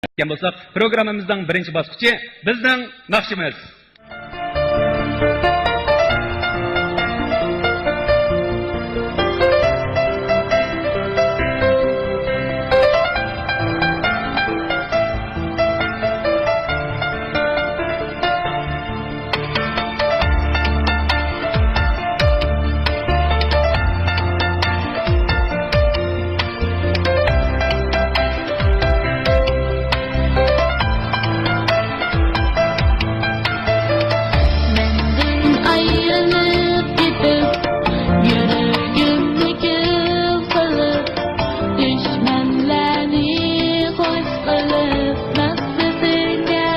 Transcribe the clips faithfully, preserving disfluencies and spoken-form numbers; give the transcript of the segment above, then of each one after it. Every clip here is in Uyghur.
كەتكەن بولساق، پروگراممىمىزنىڭ بىرىنچى باسقۇچى بىزنىڭ ناخشىمىز. مەندىن ئايرىلىپ كېتىپ، يۈرىكىمنى كۈل قىلىپ، دۈشمەنلەرنى خوش قىلىپ، مەقسىتىڭگە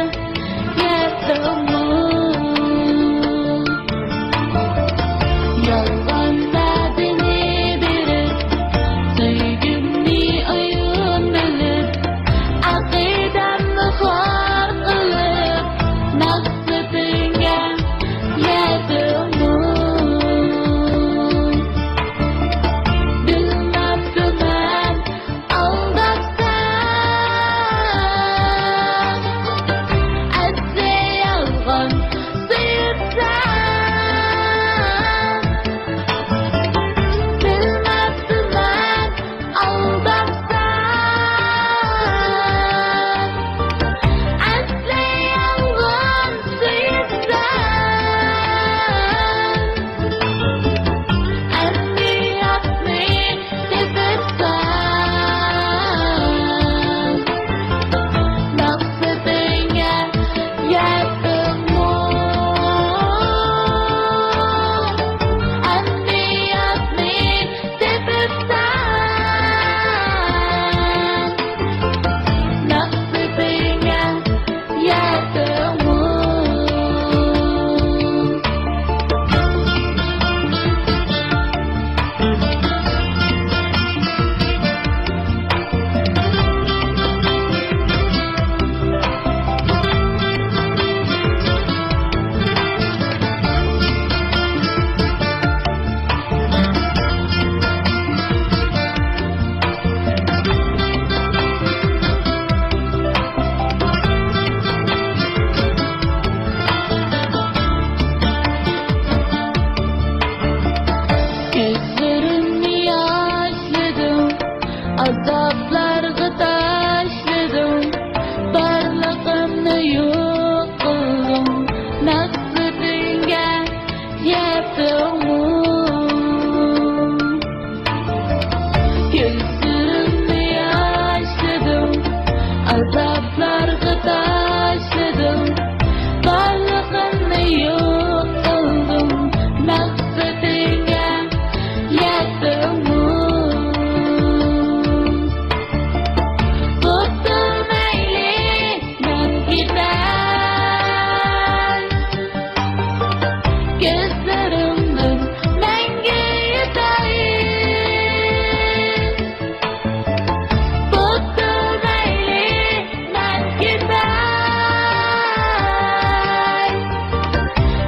يەتتىڭمۇ؟ يالغان ۋەدىنى بېرىپ، سۆيگۈمنى ئويۇن بىلىپ، ئەقىدەمنى خار قىلىپ، مەقسىتىڭگە يەتتىڭمۇ؟ بىلمەپتىمەن، ئالداپسەن، ئەسلى يالغان سۆيۈپسەن. بىلمەپتىمەن، ئالداپسەن، ئەسلى يالغان سۆيۈپسەن. ئەمەلىيەتنى تېپىپسەن، مەقسىتىڭگە يەتتىڭمۇ؟ ئەمەلىيەتنى تېپىپسەن، مەقسىتىڭگە يەتتىڭمۇ؟ كۆزلىرىمنى ياشلىدىم، ئازابلارغا تاشلىدىم، بارلىقىمنى يوق قىلدىم، مەقسىتىڭگە يەتتىڭمۇ؟ كۆزلىرىمنى ياشلىدىم، ئازابلارغا تاشلىدىم، بارلىقىمنى يوق قىلدىم، مەقسىتىڭگە يەتتىڭمۇ؟ بوپتۇ مەيلى، مەن كېتەي، كۆزلىرىڭدىن مەڭگۈ يىتاي. بوپتۇ مەيلى، مەن كېتەي،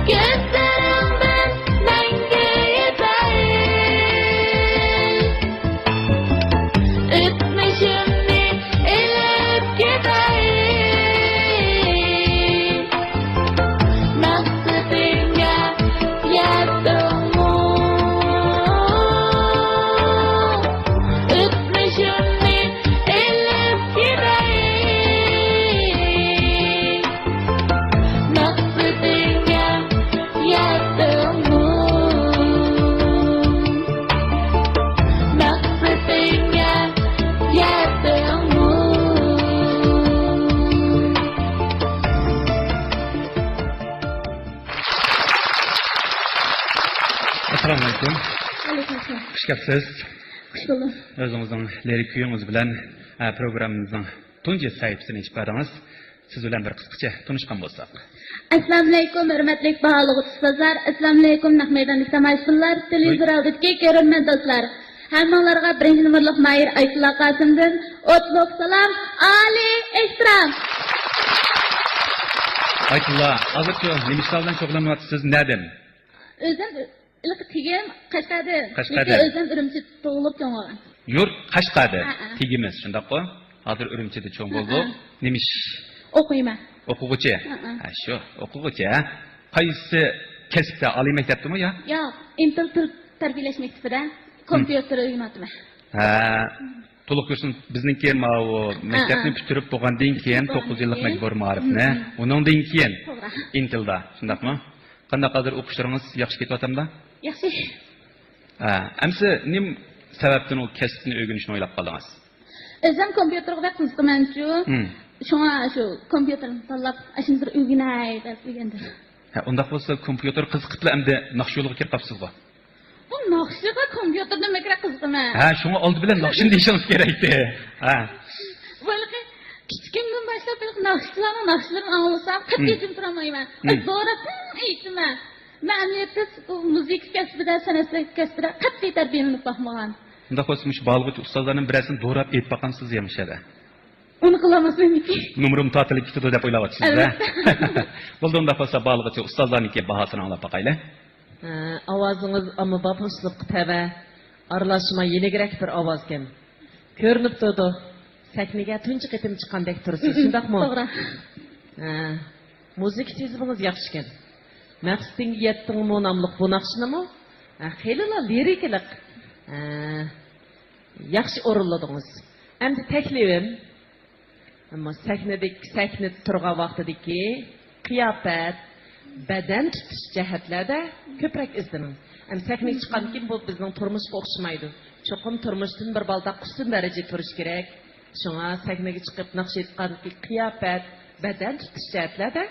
كۆزلىرىڭدىن مەڭگۈ يىتاي. ئۆتمۈشۈمنى ئېلىپ كېتەي، مەقسىتىڭگە يەتتىڭمۇ؟ ئۆتمۈشۈمنى ئېلىپ كېتەي، مەقسىتىڭگە يەتتىڭمۇ؟ مەقسىتىڭگە يەتتىڭمۇ؟ ئەسسالامۇئەلەيكۇم. ۋەئەلەيكۇم ئەسسالام. خۇش كەپسىز. خۇش بولدۇم. ئۆزىڭىزنىڭ لىرىك كۈيىڭىز بىلەن، ئە، پروگراممىمىزنىڭ تۇنجى سەھىپىسىنى ئېچىپ بەردىڭىز. سىز بىلەن بىر قىسقىچە تونۇشقان بولساق. ئەسسالامۇئەلەيكۇم، ھۆرمەتلىك باھالىق ئۇستازلار. ئەسسالامۇئەلەيكۇم، نەق مەيداندىكى تاماشىبىنلار، تېلېۋىزور ئالدىدىكى كۆرۈرمەن دوستلار. ھەممىڭلارغا بىرىنچى نومۇرلۇق ماھىر ئايتۇللا قاسىمدىن ئوتلۇق سالام، ئالىي ئېھتىرام. ئايتۇللا، ھازىرچۇ نېمە ئىشلار بىلەن شۇغۇللىنىۋاتىسىز؟ نەدىن؟ ئۆزۈم ھېلىقى تېگىم قەشقەردىن. قەشقەردىن. لېكىن ئۆزۈم ئۈرۈمچىدە تۇغۇلۇپ چوڭ بولغان. يۇرت قەشقەردىن. ھە، ھە. تېگىمىز، شۇنداققۇ؟ ھازىر ئۈرۈمچىدە چوڭ بولدۇق. ھە. نېمە ئىش؟ ئوقۇيمەن. ئوقۇغۇچى؟ ھە، ھە. ھە، شۇ، ئوقۇغۇچى، ھە؟ قايسى كەسىپتە؟ ئالىي مەكتەپتىمۇ يا؟ ياق، ئىنتىل تىل تەربىيەلەش مەكتىپىدە، ھىم، كومپيۇتېر ئۆگىنىۋاتىمەن. ھە، تولۇق كۇرسنى بىزنىڭكى ماۋۇ مەكتەپنى، ھە، ھە، پۈتتۈرۈپ بولغاندىن كېيىن، بولغاندىن توققۇز يىللىق كېيىن، مەجبۇرىي مائارىپنى، ھىم، ھىم، ئۇنىڭدىن كېيىن، توغرا، ئىنتىلدا، شۇنداقمۇ؟ قانداق، ھازىر ئوقۇشلىرىڭىز ياخشى كېتىۋاتامدا؟ ياخشى. ھە، ئەمسە نېمە سەۋەبتىن ئۇ كەسىپنى ئۆگىنىشنى ئويلاپ قالدىڭىز؟ ئۆزۈم كومپيۇتېرغا بەك قىزىقىمەنچۇ. ھىم. شۇڭا شۇ كومپيۇتېرنى تاللاپ، ئاشۇنى بىر ئۆگىنەي دەپ ئۆگەندىم. ھە، ئۇنداق بولسا كومپيۇتېر قىزىقىپلا ئەمدى ناخشا يولىغا كىرىپ قاپسىزغۇ؟ ئۇ ناخشىغا كومپيۇتېردىن بەكرەك قىزىقىمەن. ھە، شۇڭا ئالدى بىلەن ناخشىنى دېيىشىڭىز كېرەكتى. ھە. ھېلىقى كىچىكىمدىن باشلاپ ھېلىقى ناخشىچىلارنىڭ ناخشىلىرىنى ئاڭلىسام، قەتئىي، ھىم، جىم تۇرالمايمەن. ھىم. زوراپ ئېيتىمەن. مەن ئەمەلىيەتتە بۇ مۇزىكا كەسپىدە، سەنئەت كەسپىدە قەتئىي تەربىيەلىنىپ باقمىغان. ئۇنداق بولسا، مۇشۇ باھالىغۇچى ئۇستازلارنىڭ بىرەرسىنى دوراپ ئېيتىپ باقامسىز يا مۇشۇ يەردە؟ ئۇنى قىلالماسمەنمىكىن؟ نومۇرۇم تارتىلىپ كېتىدۇ دەپ ئويلاۋاتىسىز، ھە؟ ئەلۋەتتە. بولدى، ئۇنداق بولسا، باھالىغۇچى ئۇستازلارنىڭكى باھاسىنى ئاڭلاپ باقايلى. ھە، ئاۋازىڭىز ئاممىباب ئۇسلۇبقا تەۋە، ئارىلاشما يېنىكرەك بىر ئاۋازكەن. كۆرۈنۈپ تۇرىدۇ، سەھنىگە تۇنجى قېتىم چىققاندەك تۇرىسىز، شۇنداقمۇ؟ توغرا. ھە، مۇزىكا جەزبىڭىز ياخشىكەن. مەقسىتىڭگە يەتتىڭمۇ ناملىق بۇ ناخشىنىمۇ، ھە، خېلىلا لىرىكىلىق، ھە، ياخشى ئورۇنلىدىڭىز. ئەمدى تەكلىپىم، ئەمما سەھنىدىكى، سەھنىدە تۇرغان ۋاقتىدىكى قىياپەت، بەدەن تۇتۇش جەھەتلەردە كۆپرەك ئىزدىنىڭ. ئەمدى سەھنىگە چىققاندىن كېيىن بۇ بىزنىڭ تۇرمۇشقا ئوخشىمايدۇ. چوقۇم تۇرمۇشتىن بىر بالداق ئۈستۈن دەرىجىدە تۇرۇش كېرەك. شۇڭا سەھنىگە چىقىپ ناخشا ئېيتقاندىكى قىياپەت، بەدەن تۇتۇش جەھەتلەردە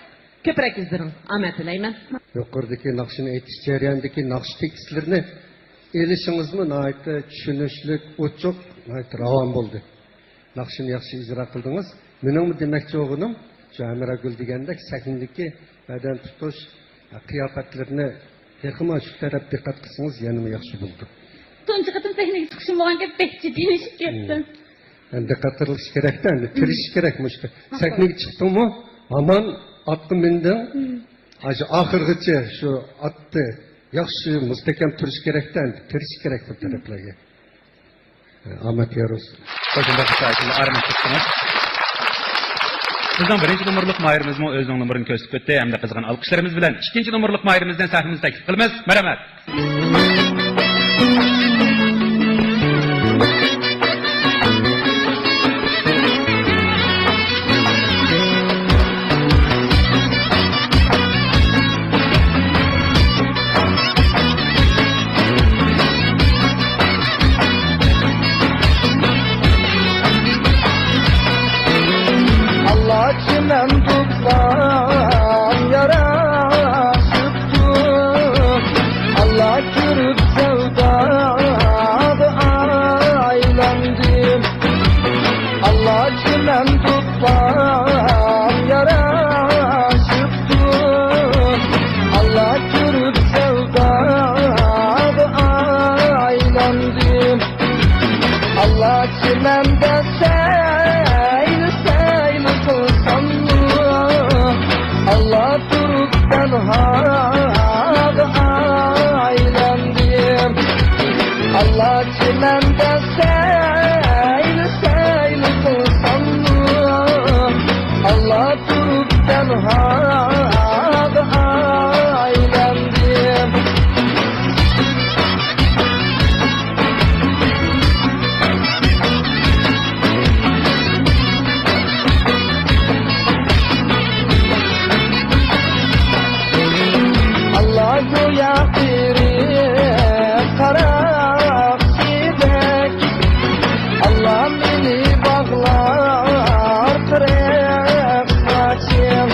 كۆپرەك ئىزدىنىڭ. ئامەت تىلەيمەن. يۇقىرىدىكى ناخشىنى ئېيتىش جەريانىدىكى ناخشا تېكىستلىرىنى ئېلىشىڭىزمۇ ناھايىتى چۈشىنىشلىك، ئوچۇق، ناھايىتى راۋان بولدى. ناخشىنى ياخشى ئىجرا قىلدىڭىز. مېنىڭمۇ دېمەكچى بولغىنىم، شۇ ھەمراگۈل دېگەندەك سەھنىدىكى بەدەن تۇتۇش، قىياپەتلىرىنى تېخىمۇ شۇ تەرەپ دىققەت قىلسىڭىز يەنىمۇ ياخشى بولىدۇ. تۇنجى قېتىم سەھنىگە چىقىشىم بولغانكەن، بەك جىددىيلىشىپ كەتتىم. ھىم. ئەمدى دىققەت قىلىش كېرەكتە، ئەمدى، ھىم، تىرىشىش كېرەك مۇشۇ. توغرا. سەھنىگە چىقتىڭمۇ، ھامان ئاتقا مىندىڭ. ھىم. ئاشۇ ئاخىرغىچە شۇ ئاتتا ياخشى مۇستەھكەم تۇرۇش كېرەكتە، ئەمدى تىرىشىش كېرەك بۇ تەرەپلەرگە. ئامەت يار بولسۇن. قوشۇنداق شائىرنى ئارمىنىپ چىقتىڭىز. بىزنىڭ بىرىنچى نومۇرلۇق ماھىرىمىزمۇ ئۆزىنىڭ نومۇرىنى كۆرسىتىپ ئۆتتى ھەمدە قىزغىن ئالقىشلىرىمىز بىلەن ئىككىنچى نومۇرلۇق ماھىرىمىزنى سەھنىمىزگە تەكلىپ قىلىمىز. مەرھەمەت. ئاللا چىمەن تۇتقان ياراشىپتۇ، ئاللا كۆرۈپ سەۋداغا ئايلاندىم. ئاللا چىمەن تۇتقان ياراشىپتۇ، ئاللا كۆرۈپ سەۋداغا ئايلاندىم. ئاللا چىمەندە سەيلە سەيلە قىلساممۇ، ئاللا تۇرۇپ تەنھاغا ئايلاندىم. ئاللا چىمەندە سەيلە سەيلە قىلساممۇ، ئاللا تۇرۇپ تەنھاغا ئايلاندىم. ئاللا گويا قېرىپ قاراقچىدەك، ئاللا مېنى باغلار قىرىق ساچىم.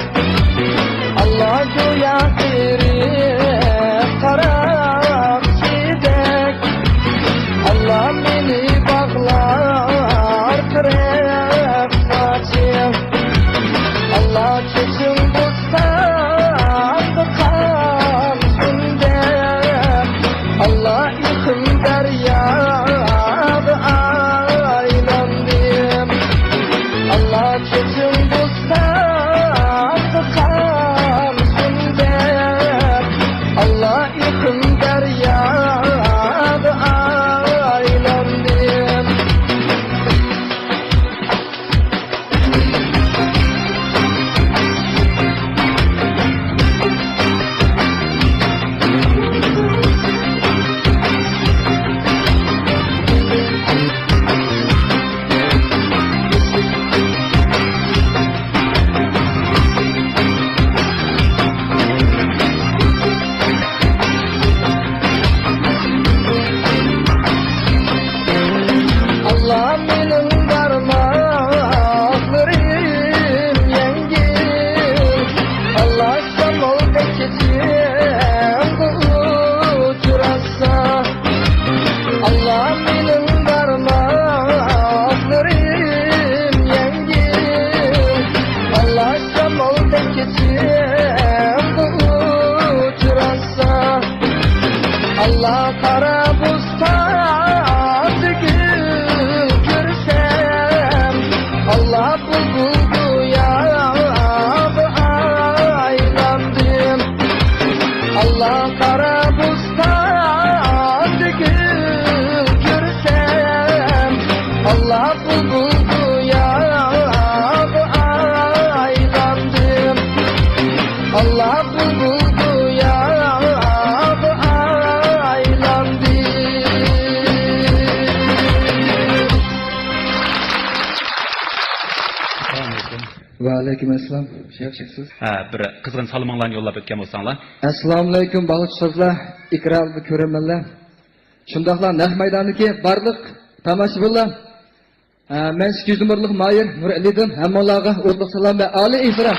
ۋەئەلەيكۇم ئەسسالام. ياخشىمۇسىز؟ ھە، بىر قىزغىن سالىمىڭلارنى يوللاپ ئۆتكەن بولساڭلار. ئەسسالامۇئەلەيكۇم، باھلىق ئۇستازلار، ئىكراملىق كۆرۈرمەنلەر. شۇنداقلا نەق مەيداندىكى بارلىق تاماشىبىنلار. ھە، مەن ئىككىنچى نومۇرلۇق ماھىر نۇرئەلىدىن ھەممىڭلارغا ئوتلۇق سالام ۋە ئالىي ئېھتىرام.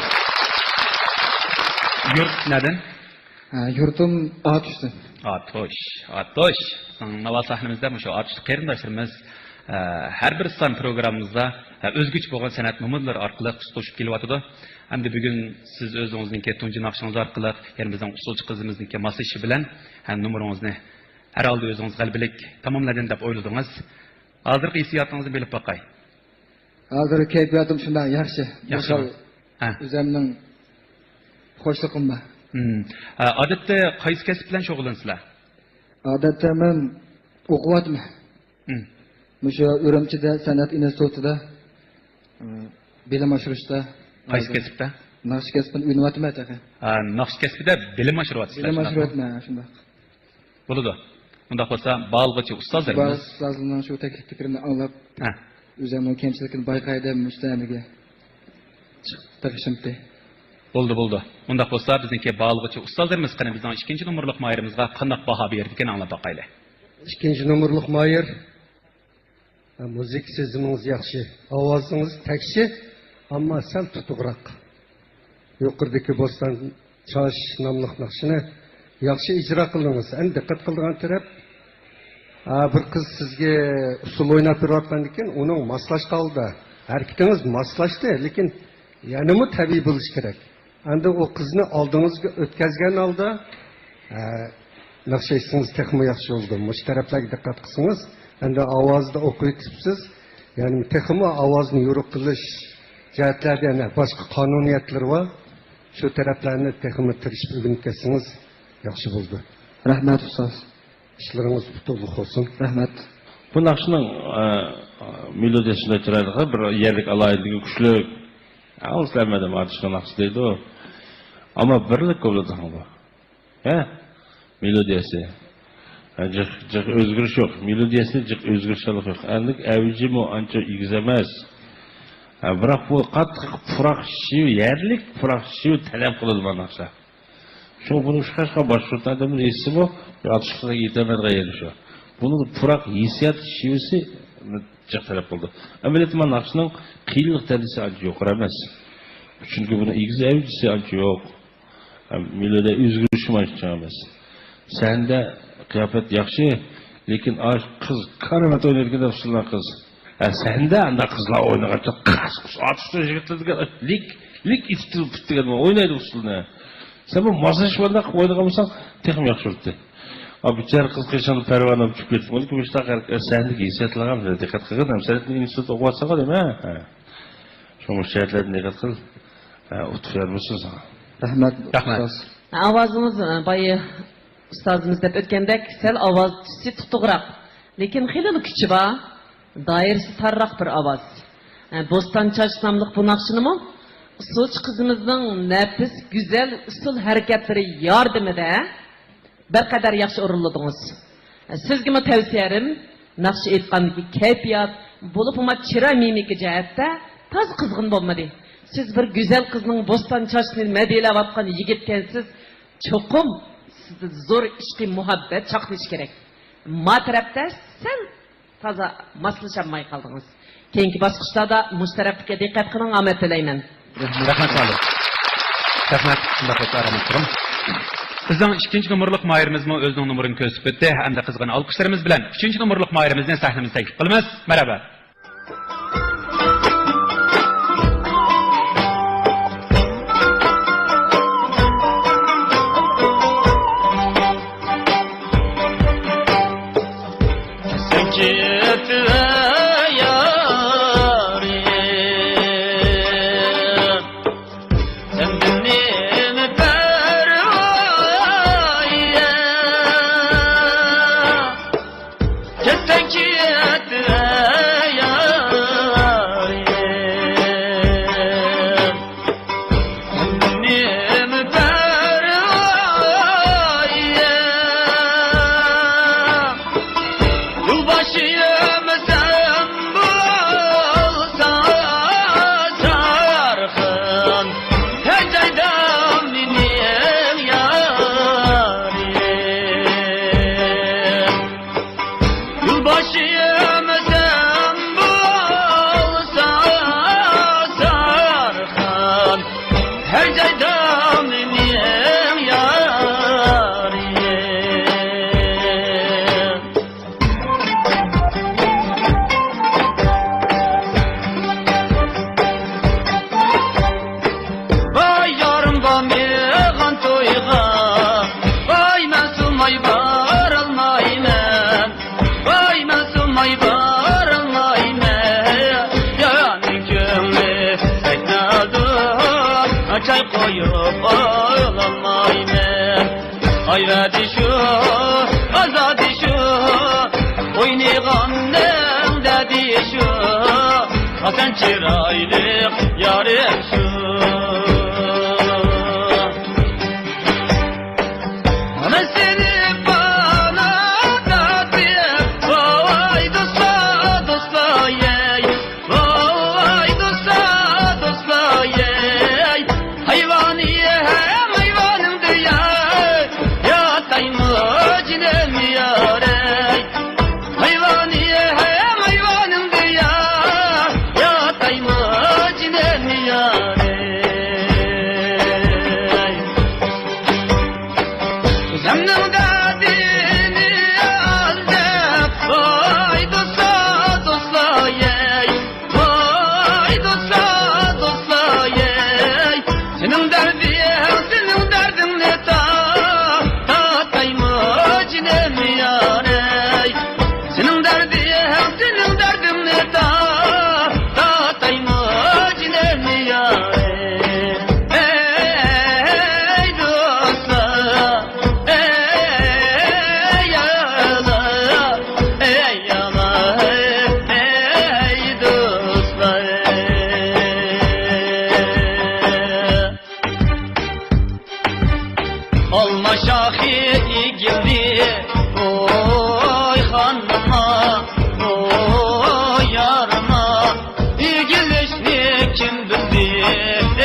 يۇرت نەدىن؟ ھە، يۇرتۇم ئاتۇشتىن. ئاتۇش، ئاتۇش. بىزنىڭ ناۋا سەھنىمىزدە مۇشۇ ئاتۇشلۇق قېرىنداشلىرىمىز، ھە، ھەر بىر سان پروگراممىمىزدا، ھە، ئۆزگىچە بولغان سەنئەت نومۇرلىرى ئارقىلىق تۇتۇشۇپ كېلىۋاتىدۇ. ئەمدى بۈگۈن سىز ئۆزىڭىزنىڭكى تۇنجى ناخشىڭىز ئارقىلىق، يەنە بىزنىڭ ئۇسسۇلچى قىزىمىزنىڭكى ماسلىشىشى بىلەن، ھە، نومۇرىڭىزنى ھەر ھالدا ئۆزىڭىز غەلىبىلىك تاماملىدىم دەپ ئويلىدىڭىز. ھازىرقى ھېسسىياتىڭىزنى بىلىپ باقاي. ھازىر كەيپىياتىم شۇنداق ياخشى. ياخشىمۇ؟ ھە. ئۆزۈمنىڭ خۇشلۇقۇم بار. ھىم. ھە، ئادەتتە قايسى كەسىپ بىلەن شۇغۇللىنىسىلەر؟ ئادەتتە مەن ئوقۇۋاتىمەن. ھىم. مۇشۇ ئۈرۈمچىدە سەنئەت ئىنستىتۇتىدا، ئى، بىلىم ئاشۇرۇشتا. قايسى كەسىپتە؟ ناخشا كەسپىنى ئۆگىنىۋاتىمەن تېخى. ھە، ناخشا كەسپىدە بىلىم ئاشۇرۇۋاتىسىلەر، بىلىم شۇنداقمۇ؟ ئاشۇرۇۋاتىمەن، شۇنداق. بولىدۇ. ئۇنداق بولسا، بالغىچە ئۇستازلىرىمىز. بالغىچە ئۇستازلىرىنىڭ شۇ تەكلىپ پىكرىنى ئاڭلاپ، ھە، ئۆزۈمنىڭ كەمچىلىكىنى بايقاي دەپ مۇشۇ سەھنىگە چىقىپ تېرىشىمتى. بولدى، بولدى. ئۇنداق بولسا، بىزنىڭكى بالغىچە ئۇستازلىرىمىز قېنى بىزنىڭ ئىككىنچى نومۇرلۇق ماھىرىمىزغا قانداق باھا بېرىدىكەن، ئاڭلاپ باقايلى. ئىككىنچى نومۇرلۇق ماھىر. ھە، مۇزىكا سېزىمىڭىز ياخشى، ئاۋازىڭىز تەكشى، ئەمما سەل تۇتۇقراق. يۇقىرىدىكى بوستان چاچ ناملىق ناخشىنى ياخشى ئىجرا قىلدىڭىز. ئەمدى دىققەت قىلىدىغان تەرەپ، ھە، بىر قىز سىزگە ئۇسسۇل ئويناپ بېرىۋاتقاندىكىن، ئۇنىڭ ماسلاشقان ھالدا، ھەرىكىتىڭىز ماسلاشتى، لېكىن يەنىمۇ تەبىئىي بولۇشى كېرەك. ئەمدى ئۇ قىزنى ئالدىڭىزغا ئۆتكەزگەن ھالدا، ئە، ناخشا ئېيتسىڭىز تېخىمۇ ياخشى بولىدۇ. مۇشۇ تەرەپلەرگە دىققەت قىلسىڭىز، ئەمدى ئاۋازدا ئوقۇۋېتىپسىز. يەنى تېخىمۇ ئاۋازنى يورۇق قىلىش جەھەتلەردە يەنە باشقا قانۇنىيەتلىرى بار. شۇ تەرەپلەرنى تېخىمۇ تىرىشىپ ئۆگىنىپ كەتسىڭىز ياخشى بولىدۇ. رەھمەت، ئۇستاز. ئىشلىرىڭىز ئۇتۇقلۇق بولسۇن. رەھمەت. بۇ ناخشىنىڭ، ئە، مېلودىيەسى شۇنداق چىرايلىق، بىر يەرلىك ئالاھىدىلىكى كۈچلۈك. ئاڭلىسىلەر مەدەم ئاتۇشلۇق ناخشا دەيدۇ. ئەمما بىرلىك بولىدۇ بۇ. ھە؟ مېلودىيەسى. ھە، جىق، جىق ئۆزگىرىش يوق. مېلودىيەسى جىق ئۆزگىرىشچانلىق يوق. ئەمدى ئەۋجىمۇ ئانچە ئېگىز ئەمەس. ھە، بىراق بۇ قاتتىق پۇراق شېۋە، يەرلىك پۇراق شېۋە تەلەپ قىلىدۇ بۇ ناخشا. شۇڭا بۇنى ئۇشقاشقا باشقۇرۇش ئادەملەر ئېيتسىمۇ، ياتۇشلۇقىغا يېتەلمەيدىغان يېرى شۇ. بۇنىڭ پۇراق ھېسسىيات شېۋىسى جىق تەلەپ قىلىدۇ. ئەمەلىيەتتە مانا ناخشىنىڭ قىيىنلىق دەرىجىسى ئانچە يۇقىرى ئەمەس. چۈنكى بۇنىڭ ئېگىز ئەۋجىسى ئانچە يوق. ھەم مېلودىيە ئۆزگىرىشىمۇ ئانچە چىڭ ئەمەس. سەھنىدە قىياپەت ياخشى، لېكىن ئاش قىز كارىۋات ئوينايدىكەن دەپ ئۇسسۇلنىڭ قىز. ھە، سەھنىدە ئانداق قىزلار ئوينىغانچە قاس-قۇس ئاتۇشتۇرۇش يىگىتلەر دېگەن لىك، لىك ئېتىپ تۇرۇپ دېگەن ئوينايدۇ ئۇسسۇلنى. سەن بۇ ماسلىشىپ ئانداق ئوينىغان بولساڭ تېخىمۇ ياخشى بولاتتى. ئا، بىچارە قىز قېشىڭدا پەرۋانە بولۇپ چۈشۈپ كېتىپ، مۇشۇنداق ھەرىكەت سەھنىدىكى ھېسسىياتلارغا دىققەت قىلغىن، ھەم سەنئەتنى ئىنستىتۇتتا ئوقۇۋاتساڭغۇ دەيمەن. ھە. شۇڭا مۇشۇ جەھەتلەردىن دىققەت قىل. ھە، ئۇتۇق يار بولسۇن ساڭا. رەھمەت، رەھمەت. ئۇستاز. ئاۋازىڭىز، ئە، بايا ئۇستازىمىز دەپ ئۆتكەندەك، سەل ئاۋاز تۈسى تۇتۇقراق، لېكىن خېلىلا كۈچى بار، دائىرىسى تارراق بىر ئاۋاز. ئە، بوستان چاچ ناملىق بۇ ناخشىنىمۇ ئۇسسۇلچى قىزىمىزنىڭ نەپىس، گۈزەل ئۇسسۇل ھەرىكەتلىرى ياردىمىدە بىر قەدەر ياخشى ئورۇنلىدىڭىز. سىزگىمۇ تەۋسىيەم، ناخشا ئېيتقاندىكى كەيپىيات، بولۇپمۇ چىراي مىمىكا جەھەتتە تازا قىزغىن بولمىدى. سىز بىر گۈزەل قىزنىڭ بوستان چاچنى مەدھىيەلەۋاتقان يىگىتكەنسىز، چوقۇم سىزدە زور ئىشقىي مۇھەببەت چاقنىشى كېرەك. ما تەرەپتە سەل تازا ماسلىشالماي قالدىڭىز. كېيىنكى باسقۇچلاردا مۇشۇ تەرەپكە دىققەت قىلىڭ، ئامەت تىلەيمەن. رەھمەت سالىم. رەھمەت، شۇنداق بولسا ئارام ئولتۇرۇڭ. بىزنىڭ ئىككىنچى نومۇرلۇق ماھىرىمىزمۇ ئۆزىنىڭ نومۇرىنى كۆرسىتىپ ئۆتتى ھەمدە قىزغىن ئالقىشلىرىمىز بىلەن ئۈچىنچى نومۇرلۇق ماھىرىمىزنى سەھنىمىزگە تەكلىپ قىلىمىز. مەرھابا. سەن كېتىۋە يارىم، سەندىن نېمە پەرۋايە؟ كەتسەڭ كېتىۋە جايدا مېنىڭ يارىم. ۋاي يارىم بارمىغان تويغا، ۋاي مەن سۇنماي بارالمايمەن. ۋاي مەن سۇنماي بارالمايمەن، يارنىڭ كۆڭلى بەك نازۇك، چاي قۇيۇپ ئالالمايمەن. ئاي ۋەدى شۇ، ئازادە شۇ، ئوينىغاننىڭ دەردى شۇ، ئاسان چىرايلىق يارىم شۇ. مەن سېنى پانا تارتىپ، ۋاي دوستلار، دوستلار، يەي. ۋاي دوستلار، دوستلار، يەي. ھايۋانى ھەم ھايۋانىڭدە يەي، ياتايمۇ جېنىم يارەي. ھايۋانى ھەم ھايۋانىڭدە يەي، ياتايمۇ جېنىم يارەي. ئۆزۈمنىڭ دەردىنى ئاز دەپ، ۋاي دوستلار، دوستلار، يەي. ۋاي دوستلار، دوستلار، يەي. سېنىڭ دەردىڭ، سېنىڭ دەردىڭنى تا-، تاتايمۇ جېنىم يارەي. سېنىڭ دەردىڭ، سېنىڭ دەردىڭنى تا-، تاتايمۇ جېنىم يارەي. ئەي دوستلار، ئەي يارلار، ئەي يارلار، ئەي دوستلار. ئالما شاخى ئېگىلدى، ۋوي خانىما، ۋوي يارىما، ئېگىلىشنى كىم بىلدى،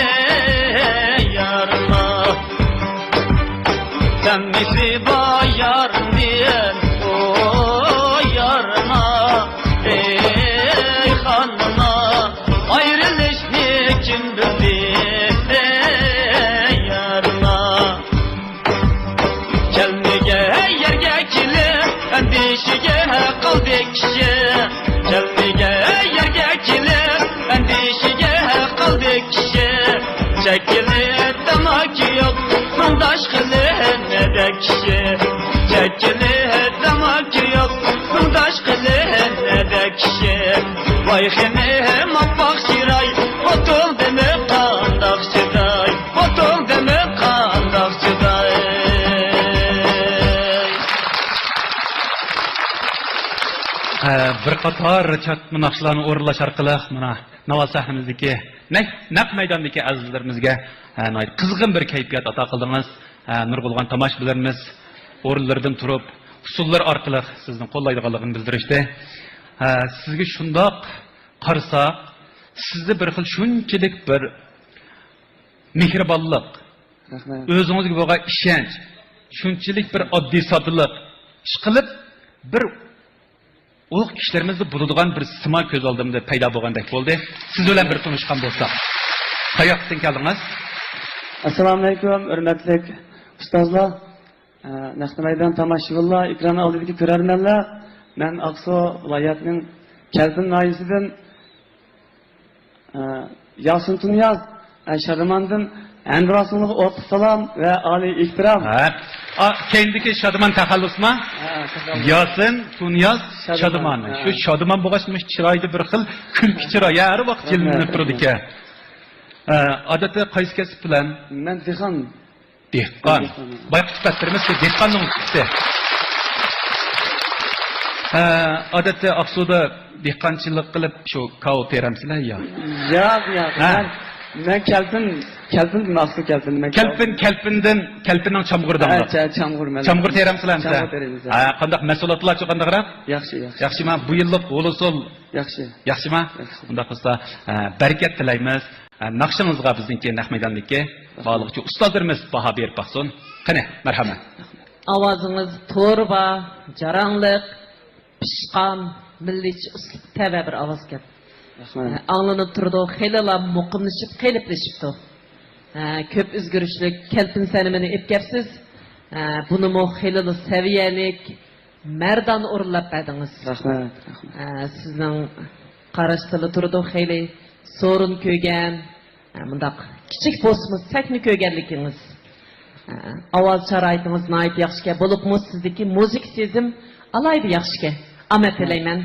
ئەي يارىما. سەن مېھرىبان يارىمدىن، ۋوي يارىما، ئەي خانىما، ئايرىلىشنى كىم بىلدى، ئەي يارىما. كەلمىگەن يەرگە كېلىپ، ئەندىشىگە قالدى كىشى. كەلمىگەن يەرگە كېلىپ، ئەندىشىگە قالدى كىشى. چەككىلى تاماكا يوق، مۇڭداش قىلىنىدە كىشى. چەككىلى تاماكا يوق، مۇڭداش قىلىنىدە كىشى. ۋاي خېنىم ئاپئاق چىراي، ئوتۇلدىمۇ قانداق چىداي؟ ئوتۇلدىمۇ قانداق چىداي؟ ئە، بىر قاتار چاتما ناخشىلارنى ئورۇنلاش ئارقىلىق مانا ناۋا سەھنىمىزدىكى نەق، نەق مەيداندىكى ئەزىزلىرىمىزگە، ئە، ناھايىتى قىزغىن بىر كەيپىيات ئاتا قىلدىڭىز. ئە، نۇرغۇنلىغان تاماشىبىنلىرىمىز ئورۇنلىرىدىن تۇرۇپ، ئۇسسۇللار ئارقىلىق سىزنى قوللايدىغانلىقىنى بىلدۈرۈشتى. ئە، سىزگە شۇنداق قارىساق، سىزدە بىر خىل شۇنچىلىك بىر مېھرىبانلىق، رەھمەت. ئۆزىڭىزگە بولغان ئىشەنچ، شۇنچىلىك بىر ئاددىي ساددىلىق، ئىشقىلىپ بىر ئۇلۇغ كىشىلىرىمىزدە بولىدىغان بىر سىما كۆز ئالدىمدا پەيدا بولغاندەك بولدى. سىز بىلەن بىر تونۇشقان بولساق. قاياقتىن كەلدىڭىز؟ ئەسسالامۇئەلەيكۇم، ھۆرمەتلىك ئۇستازلار. ئە، نەق مەيدان تاماشىبىنلار، ئېكران ئالدىدىكى كۆرەرمەنلەر، مەن ئاقسۇ ۋىلايەتنىڭ كەلپىن ناھىيەسىدىن، ئە، ياسىن تۇنىياز، ئە، شادىماندىن ھەمراھلىرىڭلارغا ئوتلۇق سالام ۋە ئالىي ئېھتىرام. ھە. ئا، كەينىدىكى شادىمان تەخەللۇسما؟ ھە، تەخەللۇس. ياسىن تۇنىياز شادىمان. شادىمان. ھە. شۇ شادىمان بولغاچ، مۇشۇ چىرايدا بىر خىل كۈلكە چىراي ھەر ۋاقىت رەھمەت، جىلۋىلىنىپ تۇرىدىكەن. رەھمەت. ئە، ئادەتتە قايسى كەسىپ بىلەن؟ مەن دېھقان. دېھقان. دېھقان. بايقۇت سۈپەتلىرىمىز شۇ دېھقاننىڭ سۈپىتى. ھە، ئادەتتە ئاقسۇدا دېھقانچىلىق قىلىپ شۇ كاۋا تېرەمسىلەر يا؟ ياق، ياق. ھە. مەن، مەن كەلپىن، كەلپىن دېمەكچى. كەلپىن، كەلپىندىن، كەلپىننىڭ چامغۇرى ھە، داڭلىق. چا-، چامغۇر مەن. چامغۇر تېرەمسىلەر؟ چامغۇر تېرەيمىز، ھە. ھە، قانداق مەھسۇلاتلارچۇ قانداقراق؟ ياخشى، ياخشى. ياخشىما؟ بۇ يىللىق غول-ئۇسۇل ياخشى. ياخشىما؟ ياخشى. ئۇنداق بولسا، ئە، بەرىكەت تىلەيمىز. ئە، ناخشىڭىزغا بىزنىڭكى نەق مەيداندىكى رەھمەت. بارلىقچە ئۇستازلىرىمىز باھا بېرىپ باقسۇن. قېنى، مەرھەمەت. ئاۋازىڭىز توربا، جاراڭلىق، پىشقان، مىللىيچە ئۇسلۇبقا تەۋە بىر ئاۋازكەن. رەھمەت. ئە، ئاڭلىنىپ تۇرىدۇ، خېلىلا مۇقىملىشىپ، قېلىپلىشىپتۇ. ئە، كۆپ ئۆزگىرىشلىك كەلپىن سەنىمىنى ئېلىپ كەپسىز. ئە، بۇنىمۇ خېلىلا سەۋىيەلىك، مەردانە ئورۇنلاپ بەردىڭىز. رەھمەت، رەھمەت. ئە، سىزنىڭ قاراشتىلا تۇرىدۇ، خېلى سورۇن كۆرگەن، ئە، مۇنداق كىچىك بولسىمۇ سەھنە كۆرگەنلىكىڭىز. ئە، ئاۋاز شارائىتىڭىز ناھايىتى ياخشىكەن، بولۇپمۇ سىزدىكى مۇزىكا سېزىم ئالاھىدە ياخشىكەن. ئامەت تىلەيمەن.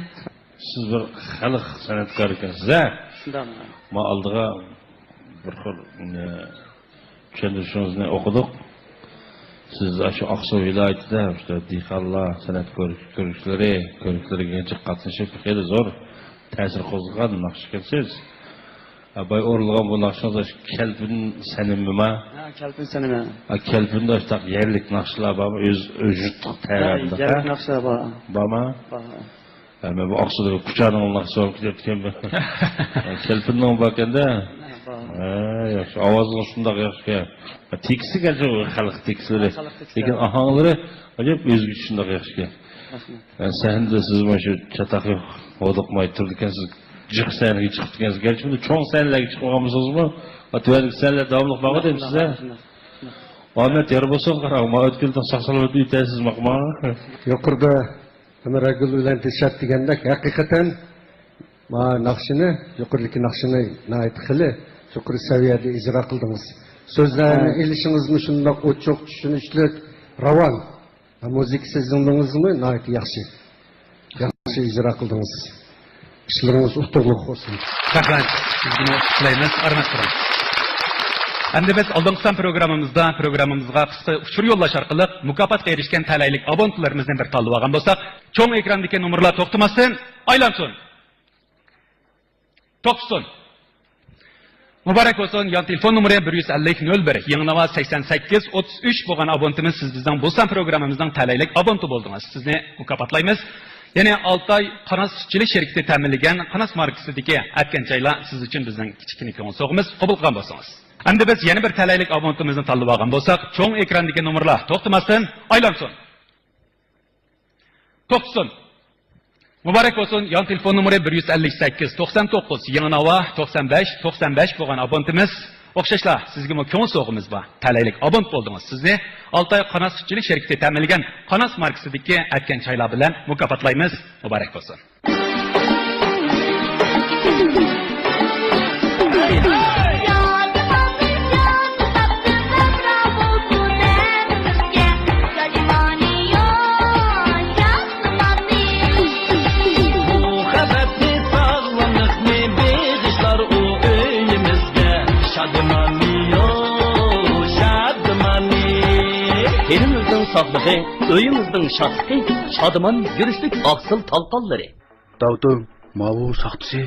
سىز بىر خەلق سەنئەتكارى ئىكەنسىز، ھە؟ شۇنداقمۇ؟ ما ئالدىغا بىر خىل، ئە، چۈشەندۈرۈشىڭىزنى ئوقۇدۇق. سىز ئاشۇ ئاقسۇ ۋىلايىتىدە ئاشۇ دېھقانلار سەنئەت كۆر-، كۆرگۈچىلىرى، كۆرگۈچىلىرىگە قاتنىشىپ، خېلى زور تەسىر قوزغىغان ناخشىچى ئىكەنسىز. ھە، بايا ئورۇنلىغان بۇ ناخشىڭىز ئاشۇ كەلپىن سەنىمىما؟ ھە، كەلپىن سەنىمى. ھە، كەلپىندە ئاشۇنداق يەرلىك ناخشىلار بارمۇ؟ ئۆز، ئۆز يۇرتلۇق ھە، تەۋەدە، يەرلىك ھە؟ ناخشىلار بار. بارمۇ؟ بار. ھە، مەن بۇ ئاقسۇدا كۇچانىڭ ناخشىسى بولۇپ كېتىپتىكەن. كەلپىننىڭ باركەندە. ھە، بار. ھە، ياخشى. ئاۋازىڭىز شۇنداق ياخشىكەن. تېكىستى گەرچە خەلق تېكىستلىرى. خەلق تېكىستلىرى. لېكىن ئاھاڭلىرى ئاجايىپ ئۆزگىچە شۇنداق ياخشىكەن. رەھمەت. ھە، سەھنىدە سىز مانا شۇ چاتاق يوق، ھودۇقماي تۇرىدىكەنسىز. جىق سەھنىگە چىقىپتىكەنسىز. گەرچە بۇنداق چوڭ سەھنىلەرگە چىقمىغان بولسىڭىزمۇ، تۆۋەندىكى سەھنىلەر داۋاملىق بارغۇ دەيمىز سىزگە. شۇنداق، شۇنداق. ئامەت يار بولسۇن، قاراڭ، ما ئۆتكىلىدىن ساق سالامەت ئۆتەسىز، ماقۇل. يۇقىرىدا ئەمىرەگۈل بىلەن دىلشات دېگەندەك، ھەقىقەتەن ما ناخشىنى، يۇقىرىدىكى ناخشىنى ناھايىتى خېلى يۇقىرى سەۋىيەدە ئىجرا قىلدىڭىز. سۆزلەرنى ھە. ئېلىشىڭىزمۇ شۇنداق ئوچۇق، چۈشىنىشلىك، راۋان. ھە، مۇزىكا سېزىمىڭىزمۇ ناھايىتى ياخشى. ياخشى ئىجرا قىلدىڭىز. ئىشلىرىڭىز ئۇتۇقلۇق بولسۇن. رەھمەت. سىزگىمۇ تىلەيمىز، ئارماق قىلىڭ. ئەمدى بىز ئالدىنقى سان پروگراممىمىزدا، پروگراممىمىزغا قىسقا ئۇچۇر يوللاش ئارقىلىق مۇكاپاتقا ئېرىشكەن تەلەيلىك ئابونتلىرىمىزنى بىر تاللىۋالغان بولساق، چوڭ ئېكراندىكى نومۇرلار توختىماستىن ئايلانسۇن. توختىسۇن. مۇبارەك بولسۇن، يان تېلېفون نومۇرى بىر يۈز ئەللىك نۆل بىر، يېڭى ناۋا سەكسەن سەككىز ئوتتۇز ئۈچ بولغان ئابونتىمىز، سىز بىزنىڭ بۇ سان پروگراممىمىزنىڭ تەلەيلىك ئابونتى بولدىڭىز. سىزنى مۇكاپاتلايمىز. يەنى ئالتاي قانات سۈتچىلىك شىركىتى تەمىنلىگەن قاناس ماركىسىدىكى ئەتكەن چايلار سىز ئۈچۈن بىزنىڭ كىچىككىنە كۆڭۈل سوۋغىمىز. قوبۇل قىلغان بولسىڭىز. ئەمدى بىز يەنە بىر تەلەيلىك ئابونتىمىزنى تاللىۋالغان بولساق، چوڭ ئېكراندىكى نومۇرلار توختىماستىن ئايلانسۇن. توختىسۇن. مۇبارەك بولسۇن، يان تېلېفون نومۇرى بىر يۈز ئەللىك سەككىز توقسان توققۇز، يېڭى ناۋا توقسان بەش توقسان بەش بولغان ئابونتىمىز. ئوخشاشلا سىزگىمۇ كۆڭۈل سوۋغىمىز بار. تەلەيلىك ئابونت بولدىڭىز. سىزنى ئالتاي قاناس سۈتچىلىك شىركىتى تەمىنلىگەن قاناس ماركىسىدىكى ئەتكەن چايلار بىلەن مۇكاپاتلايمىز. مۇبارەك بولسۇن. بۇ خەۋەتنى، ساغلاملىقنى بېغىشلار ئۇ ئۆيىمىزگە. شادىمانىيو، شادىمانى. تېنىمىزنىڭ ساغلىقى، ئۆيىمىزنىڭ شادلىقى، شادىمان يۈرۈشلۈك ئاقسىل تالقانلىرى. داۋۇتۇم، ماۋۇ ساختىسى،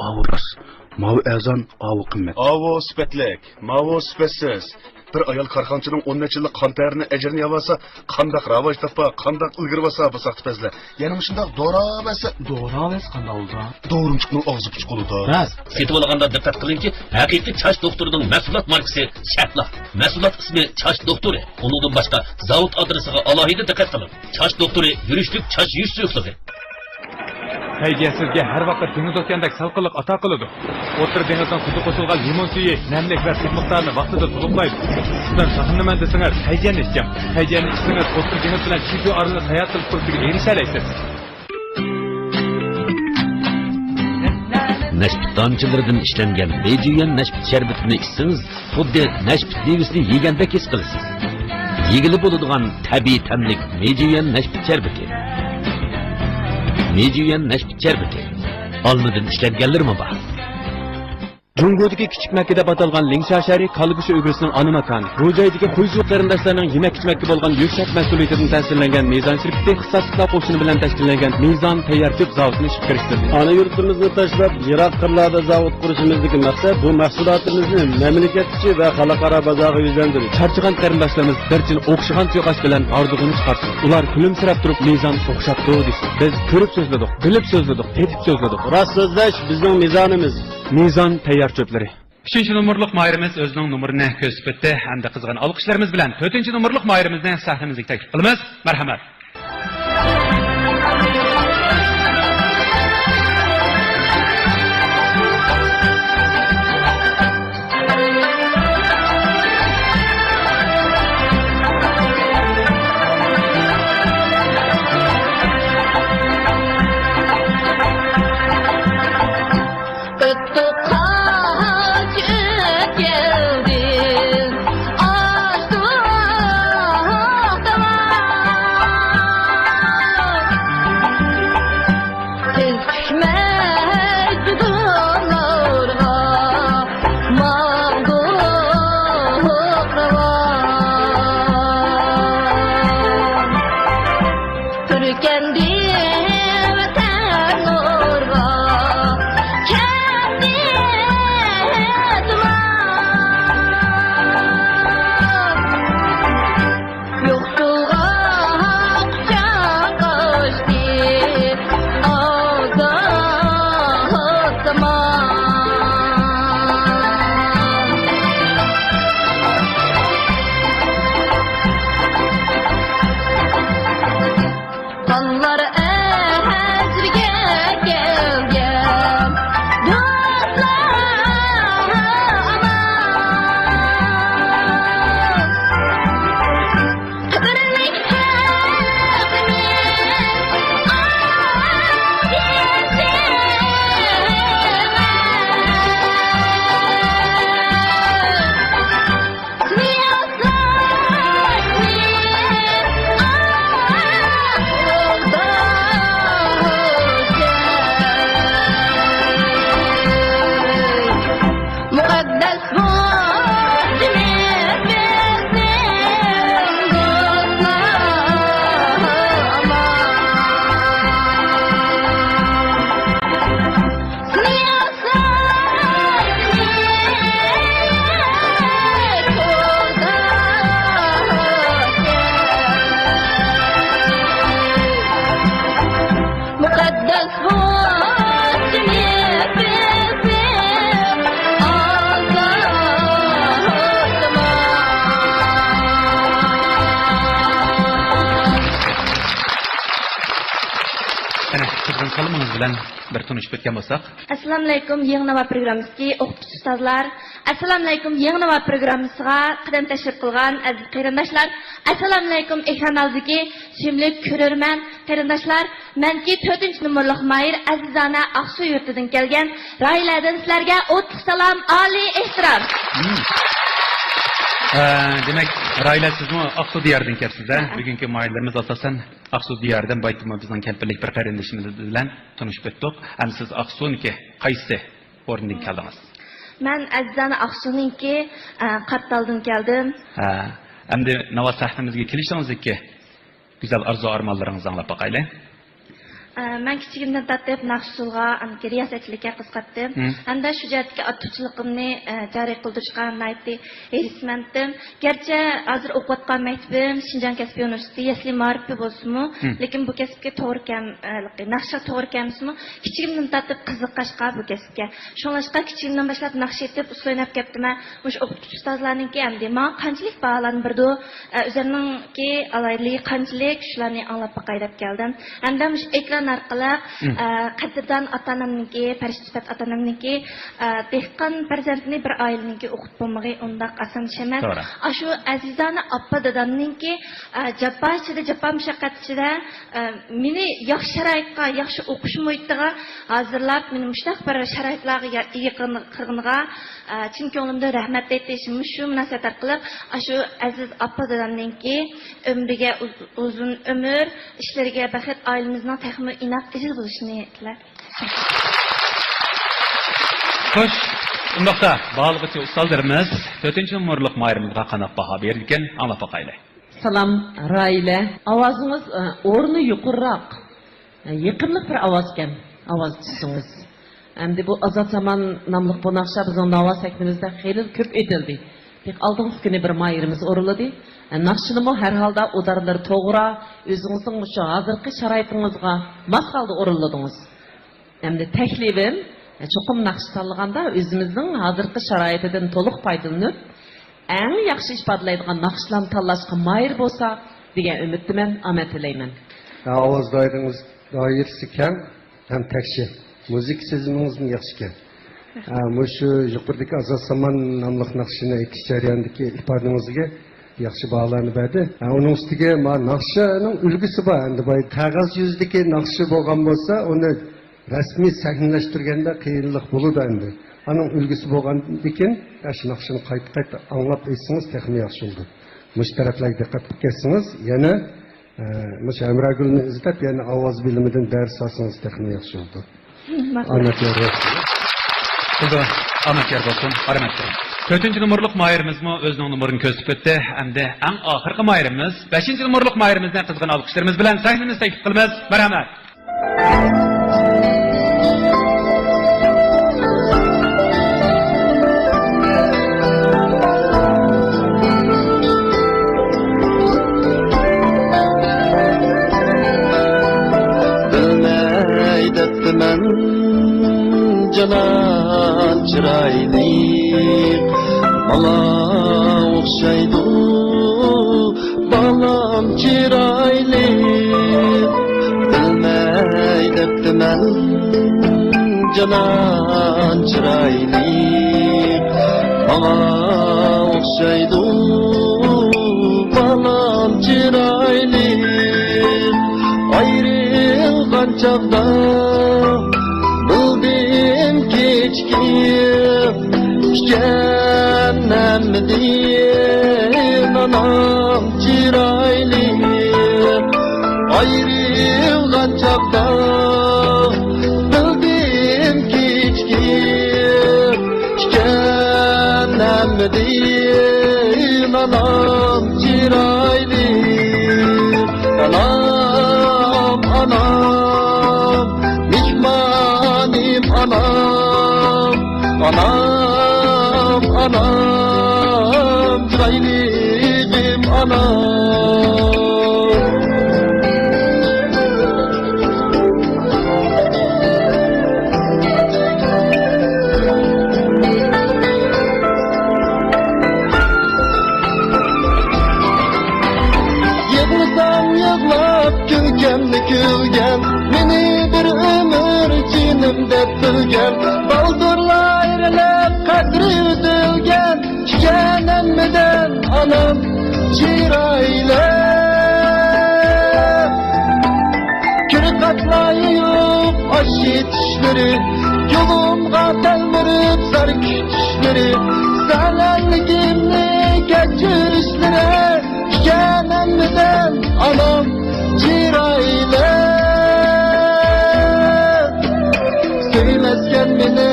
ئاۋۇ راست، ماۋۇ ئەرزان، ئاۋۇ قىممەت. ئاۋۇ سۈپەتلىك، ماۋۇ سۈپەتسىز. بىر ئايال كارخانىچىنىڭ ئون نەچچە يىللىق قان تەرىنى ئەجرىنى يەۋالسا، قانداق راۋاج تاپا، قانداق ئىلگىرى بارسا بۇ ساختىپەزلەر. يەنە مۇشۇنداق دورا بەرسە. دورا بەرسە قانداق بولىدۇ؟ دورىمچۇقنىڭ ئاغزى پۇچقىلىدا. راست. سېتىۋالغاندا دىققەت قىلىڭكى، ھەقىقىي چاچ دوختۇرىنىڭ مەھسۇلات ماركىسى سەھلا. مەھسۇلات ئىسمى چاچ دوختۇرى. ئۇنىڭدىن باشقا زاۋۇت ئادرېسىغا ئالاھىدە دىققەت قىلىڭ. چاچ دوختۇرى يۈرۈشلۈك چاچ يۇيۇش سۇيۇقلۇقى. پەيزىيە سىزگە ھەر ۋاقىت دېڭىز ئوكياندەك سالقىنلىق ئاتا قىلىدۇ. ئوتتۇرا دېڭىزنىڭ تۇزى قوشۇلغان لىمون سۈيى نەملىك ۋە سۈت مىقدارىنى ۋاقتىدا تولۇقلايدۇ. سۈتتىن ساقلىنىمەن دېسىڭىز، پەيزىيەنى ئىچىڭ. پەيزىيەنى ئىچسىڭىز، ئوتتۇرا دېڭىز بىلەن چىجۇ ئارىلىق ساياھەت قىلىش پۇرسىتىگە ئېرىشەلەيسىز. نەشپۈت دانىچىلىرىدىن ئىشلەنگەن مېجيۈەن نەشپۈت شەربىتىنى ئىچسىڭىز، خۇددى نەشپۈت مېۋىسىنى يېگەندەك ھېس قىلىسىز. يېگىلى بولىدىغان تەبىئىي تەملىك مېجيۈەن نەشپۈت شەربىتى. مېجيۈەن نەشپۈت شەربىتى. ئالمىدىن ئىشلەنگەنلىرىمۇ بار. جۇڭگودىكى كىچىك مەككە دەپ ئاتالغان لىڭشا شەھىرى كالا گۆشى ئۆگرىسىنىڭ ئانا ماكانى. بۇ جايدىكى خۇيزۇ قېرىنداشلارنىڭ يېمەك-ئىچمەككە بولغان يۈكسەك مەسئۇلىيىتىدىن تەسىرلەنگەن مىزان شىركىتى ئىختىساسلىقلار قوشۇنى بىلەن تەشكىللەنگەن مىزان تەييار چۆپ زاۋۇتىنى ئىشقا كىرىشتۈردى. ئانا يۇرتىمىزنى تاشلاپ، يىراق قىرلاردا زاۋۇت قۇرۇشىمىزدىكى مەقسەت بۇ مەھسۇلاتىمىزنى مەملىكەت ئىچى ۋە خەلقئارا بازارغا يۈزلەندۈرۈش. چارچىغان قېرىنداشلىرىمىز بىر چىن ئوخشىغان سۇيىقاش بىلەن ھاردۇقىنى چىقارسۇن. ئۇلار كۈلۈمسىرەپ تۇرۇپ مىزان ئوخشاپتۇ دېسۇن. بىز كۆرۈپ سۆزلىدۇق، بىلىپ سۆزلىدۇق، تېتىپ سۆزلىدۇق. راست سۆزلەش بىزنىڭ مىزانىمىز. مىزان تەييار چۆپلىرى. ئۈچىنچى نومۇرلۇق ماھىرىمىز ئۆزىنىڭ نومۇرىنى كۆرسىتىپ ئۆتتى. ئەمدى قىزغىن ئالقىشلىرىمىز بىلەن تۆتىنچى نومۇرلۇق ماھىرىمىزنى سەھنىمىزگە تەكلىپ قىلىمىز. مەرھەمەت. بىر تونۇشۇپ ئۆتكەن بولساق. ئەسسالامۇئەلەيكۇم، يېڭى ناۋا پروگراممىسىدىكى ئوقۇتقۇچى ئۇستازلار. ئەسسالامۇئەلەيكۇم، يېڭى ناۋا پروگراممىسىغا قەدەم تەشرىپ قىلغان ئەزىز قېرىنداشلار. ئەسسالامۇئەلەيكۇم، ئېكران ئالدىدىكى سۆيۈملۈك كۆرۈرمەن قېرىنداشلار. مەنكى تۆتىنچى نومۇرلۇق ماھىر ئەزىزانە ئاقسۇ يۇرتىدىن كەلگەن راھىلەدىن سىلەرگە ئوتلۇق سالام، ئالىي ئېھتىرام. مم. ئە، دېمەك، راھىلە، سىزمۇ ئاقسۇ دىيارىدىن كەپسىز-دە. ھە. بۈگۈنكى ماھىرلىرىمىز ئاساسەن ئاقسۇ دىيارىدىن، بايىتىمۇ بىزنىڭ كەلپىنلىك بىر قېرىندىشىمىز بىلەن تونۇشۇپ ئۆتتۇق. ئەمدى سىز ئاقسۇنىڭكى قايسى ئورنىدىن كەلدىڭىز؟ مەن ئەزىزانە ئاقسۇنىڭكى، ئە، قارتالدىن كەلدىم. ھە، ئەمدى ناۋا سەھنىمىزگە كېلىشىڭىزدىكى گۈزەل ئارزۇ-ئارمانلىرىڭىزنى ئاڭلاپ باقايلى. ئە، مەن كىچىكىمدىن تارتىپ ناخشا-ئۇسسۇلغا، ئەم، رىياسەتچىلىككە قىزىقاتتىم. مم. ھەمدە شۇ جەھەتتىكى ئارتۇقچىلىقىمنى، ئە، جارى قىلدۇرۇشقا ناھايىتى ھېرىسمەنتىم. گەرچە ھازىر ئوقۇۋاتقان مەكتىپىم شىنجاڭ كەسپىي ئۇنىۋېرسىتېتى يەسلى مائارىپى بولسىمۇ، مم. لېكىن بۇ كەسىپكە توغرا كەم-، ئە، ناخشا توغرا كەلمىسىمۇ، كىچىكىمدىن تارتىپ قىزىققاچقا بۇ كەسىپكە. شۇڭلاشقا كىچىكىمدىن باشلاپ ناخشا ئېيتىپ، ئۇسسۇل ئويناپ كەپتىمەن. مۇشۇ ئوقۇتقۇچى ئۇستازلارنىڭكى ئەمدى ماڭا قانچىلىك باھالارنى بېرىدۇ؟ ئە، ئۆزۈمنىڭكى ئالاھىدىلىكى قانچىلىك، شۇلارنى ئاڭلاپ باقاي دەپ كەلدىم. ھەمدە مۇشۇ ئېكران ئارقىلىق، مم. ئە، قەدىردان ئاتا-ئانامنىڭكى، پەرىشتە سۈپەت ئاتا-ئانامنىڭكى، ئە، دېھقان پەرزەنتىنى بىر ئائىلىنىڭكى ئوقۇتۇپ بولمىغى ئۇنداق ئاسان ئىش ئەمەس. توغرا. ئاشۇ ئەزىزانە ئاپا-دادامنىڭكى، ئە، جاپا ئىچىدە، جاپا مۇشەققەت ئىچىدە، ئە، مېنى ياخشى شارائىتقا، ياخشى ئوقۇش مۇھىتىغا ھازىرلاپ، مېنى مۇشۇنداق بىر شارائىتلارغا يا-، ئىگە قىلغىنىغا، ئە، چىن كۆڭلۈمدىن رەھمەت ئېيتىش، مۇشۇ مۇناسىۋەت ئارقىلىق ئاشۇ ئەزىز ئاپا-دادامنىڭكى ئۆمرىگە ئۇز-، ئۇزۇن ئۆمۈر، ئىشلىرىگە بەخت، ئائىلىمىزنىڭ تېخىمۇ ئىناق، ئېزىز بولۇشىنى تىلەپ. خوش، ئۇنداقتا باھالىغۇچى ئۇستازلىرىمىز تۆتىنچى نومۇرلۇق ماھىرىمىزغا قانداق باھا بېرىدىكەن، ئاڭلاپ باقايلى. سالام، راھىلە. ئاۋازىڭىز، ئە، ئورنى يۇقىرىراق. ئە، يېقىملىق بىر ئاۋازكەن، ئاۋاز تۈسىڭىز. ئەمدى بۇ ئازاد زامان ناملىق بۇ ناخشا بىزنىڭ ناۋا سەھنىمىزدە خېلى كۆپ ئېيتىلدى. بىر ئالدىنقى كۈنى بىر ماھىرىمىز ئورۇنلىدى. ئە، ناخشىنىمۇ ھەر ھالدا ئۇدارلىرى توغرا، ئۆزىڭىزنىڭ مۇشۇ ھازىرقى شارائىتىڭىزغا ماس ھالدا ئورۇنلىدىڭىز. ئەمدى تەكلىپىم، چوقۇم ناخشا تاللىغاندا ئۆزىمىزنىڭ ھازىرقى شارائىتىدىن تولۇق پايدىلىنىپ، ئەڭ ياخشى ئىپادىلەيدىغان ناخشىلارنى تاللاشقا ماھىر بولساق دېگەن ئۈمىدتىمەن، ئامەت تىلەيمەن. ئاۋاز دائىرىڭىز، دائىرىسى كەڭ ھەم تەكشى. مۇزىكا سېزىمىڭىزمۇ ياخشىكەن. ھە، مۇشۇ يۇقىرىدىكى ئازاد زامان ناملىق ناخشىنى ئېيتىش جەريانىدىكى ئىپادىڭىزگە ياخشى باھالارنى بەردى. ھە، ئۇنىڭ ئۈستىگە ما ناخشىنىڭ ئۈلگىسى بار. ئەمدى باي قەغەز يۈزىدىكى ناخشا بولغان بولسا، ئۇنى رەسمىي سەھنىلەشتۈرگەندە قىيىنلىق بولىدۇ ئەمدى. ئانىڭ ئۈلگىسى بولغاندىكىن، ئاشۇ ناخشىنى قايتا-قايتا ئاڭلاپ ئېيتسىڭىز تېخىمۇ ياخشى بولىدۇ. مۇشۇ تەرەپلەرگە دىققەت قىلىپ كەتسىڭىز، يەنە، ئە، مۇشۇ ھەمراگۈلنى ئىزدەپ، يەنە ئاۋاز بىلىمىدىن دەرس ئالسىڭىز تېخىمۇ ياخشى بولىدۇ. ماقۇل. ئامەت يار بولسۇن. بولدى. ئامەت يار بولسۇن. رەھمەت. تۆتىنچى نومۇرلۇق ماھىرىمىزمۇ ئۆزىنىڭ نومۇرىنى كۆرسىتىپ ئۆتتى. ئەمدى ئەڭ ئاخىرقى ماھىرىمىز، بەشىنچى نومۇرلۇق ماھىرىمىزنى قىزغىن ئالقىشلىرىمىز بىلەن سەھنىمىزگە تەكلىپ قىلىمىز. مەرھەمەت. بىلمەي دەپتىمەن جانان چىرايلىق، ماڭا ئوخشايدۇ بالام چىرايلىق، بىلمەي دەپتىمەن جانان چىرايلىق، ماڭا ئوخشايدۇ بالام چىرايلىق. ئايرىلغان چاغدا بىلدىم كېچىكىپ، ئىكەن ھەممىدىن ئانام چىرايلىق. ئايرىلغان چاغدا بىلدىم كېچىكىپ، ئىكەن ھەممىدىن ئانام چىرايلىق. ئانام، ئانام، مېھمانىم ئانام، ئانام، ئانام، چىرايلىقىم ئانام. يىغلىسام يىغلاپ، كۈلكەمنى كۈلگەن، مېنى بىر ئۆمۈر دەپ بىلگەن، بالدۇرلار ئايرىلىپ، قەدرى ئۈزۈلگەن، ئىكەن ھەممىدىن ئانام چىرايلىق. كىر قاتلايۇق ئاشۇ چىشلىرى، يولۇمغا تەلمۈرۈپ زار كۈتۈشلىرى، زەلەللىكىمنى كەچۈرۈشلىرى، ئىكەن ھەممىدىن ئانام چىرايلىق. سۆيمەسكەن مېنى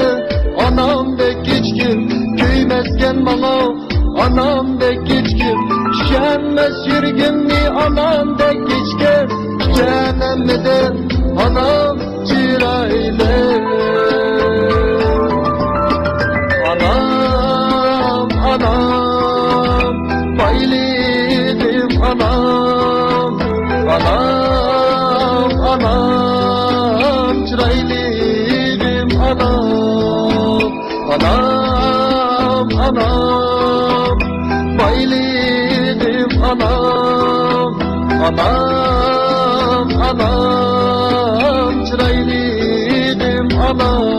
ئانامدەك ھېچكىم، كۆيمەسكەن ماڭا ئانامدەك ھېچكىم، چۈشەنمەس يۈرىكىمنى ئانامدەك ھېچكىم، ئىكەن ھەممىدىن ئانام چىرايلىق. ئانام، ئانام، بايلىقىم ئانام. ئانام، ئانام، چىرايلىقىم ئانام. ئانام، ئانام، بايلىقىم ئانام. ئانام، ئانام، چىرايلىقىم ئانام.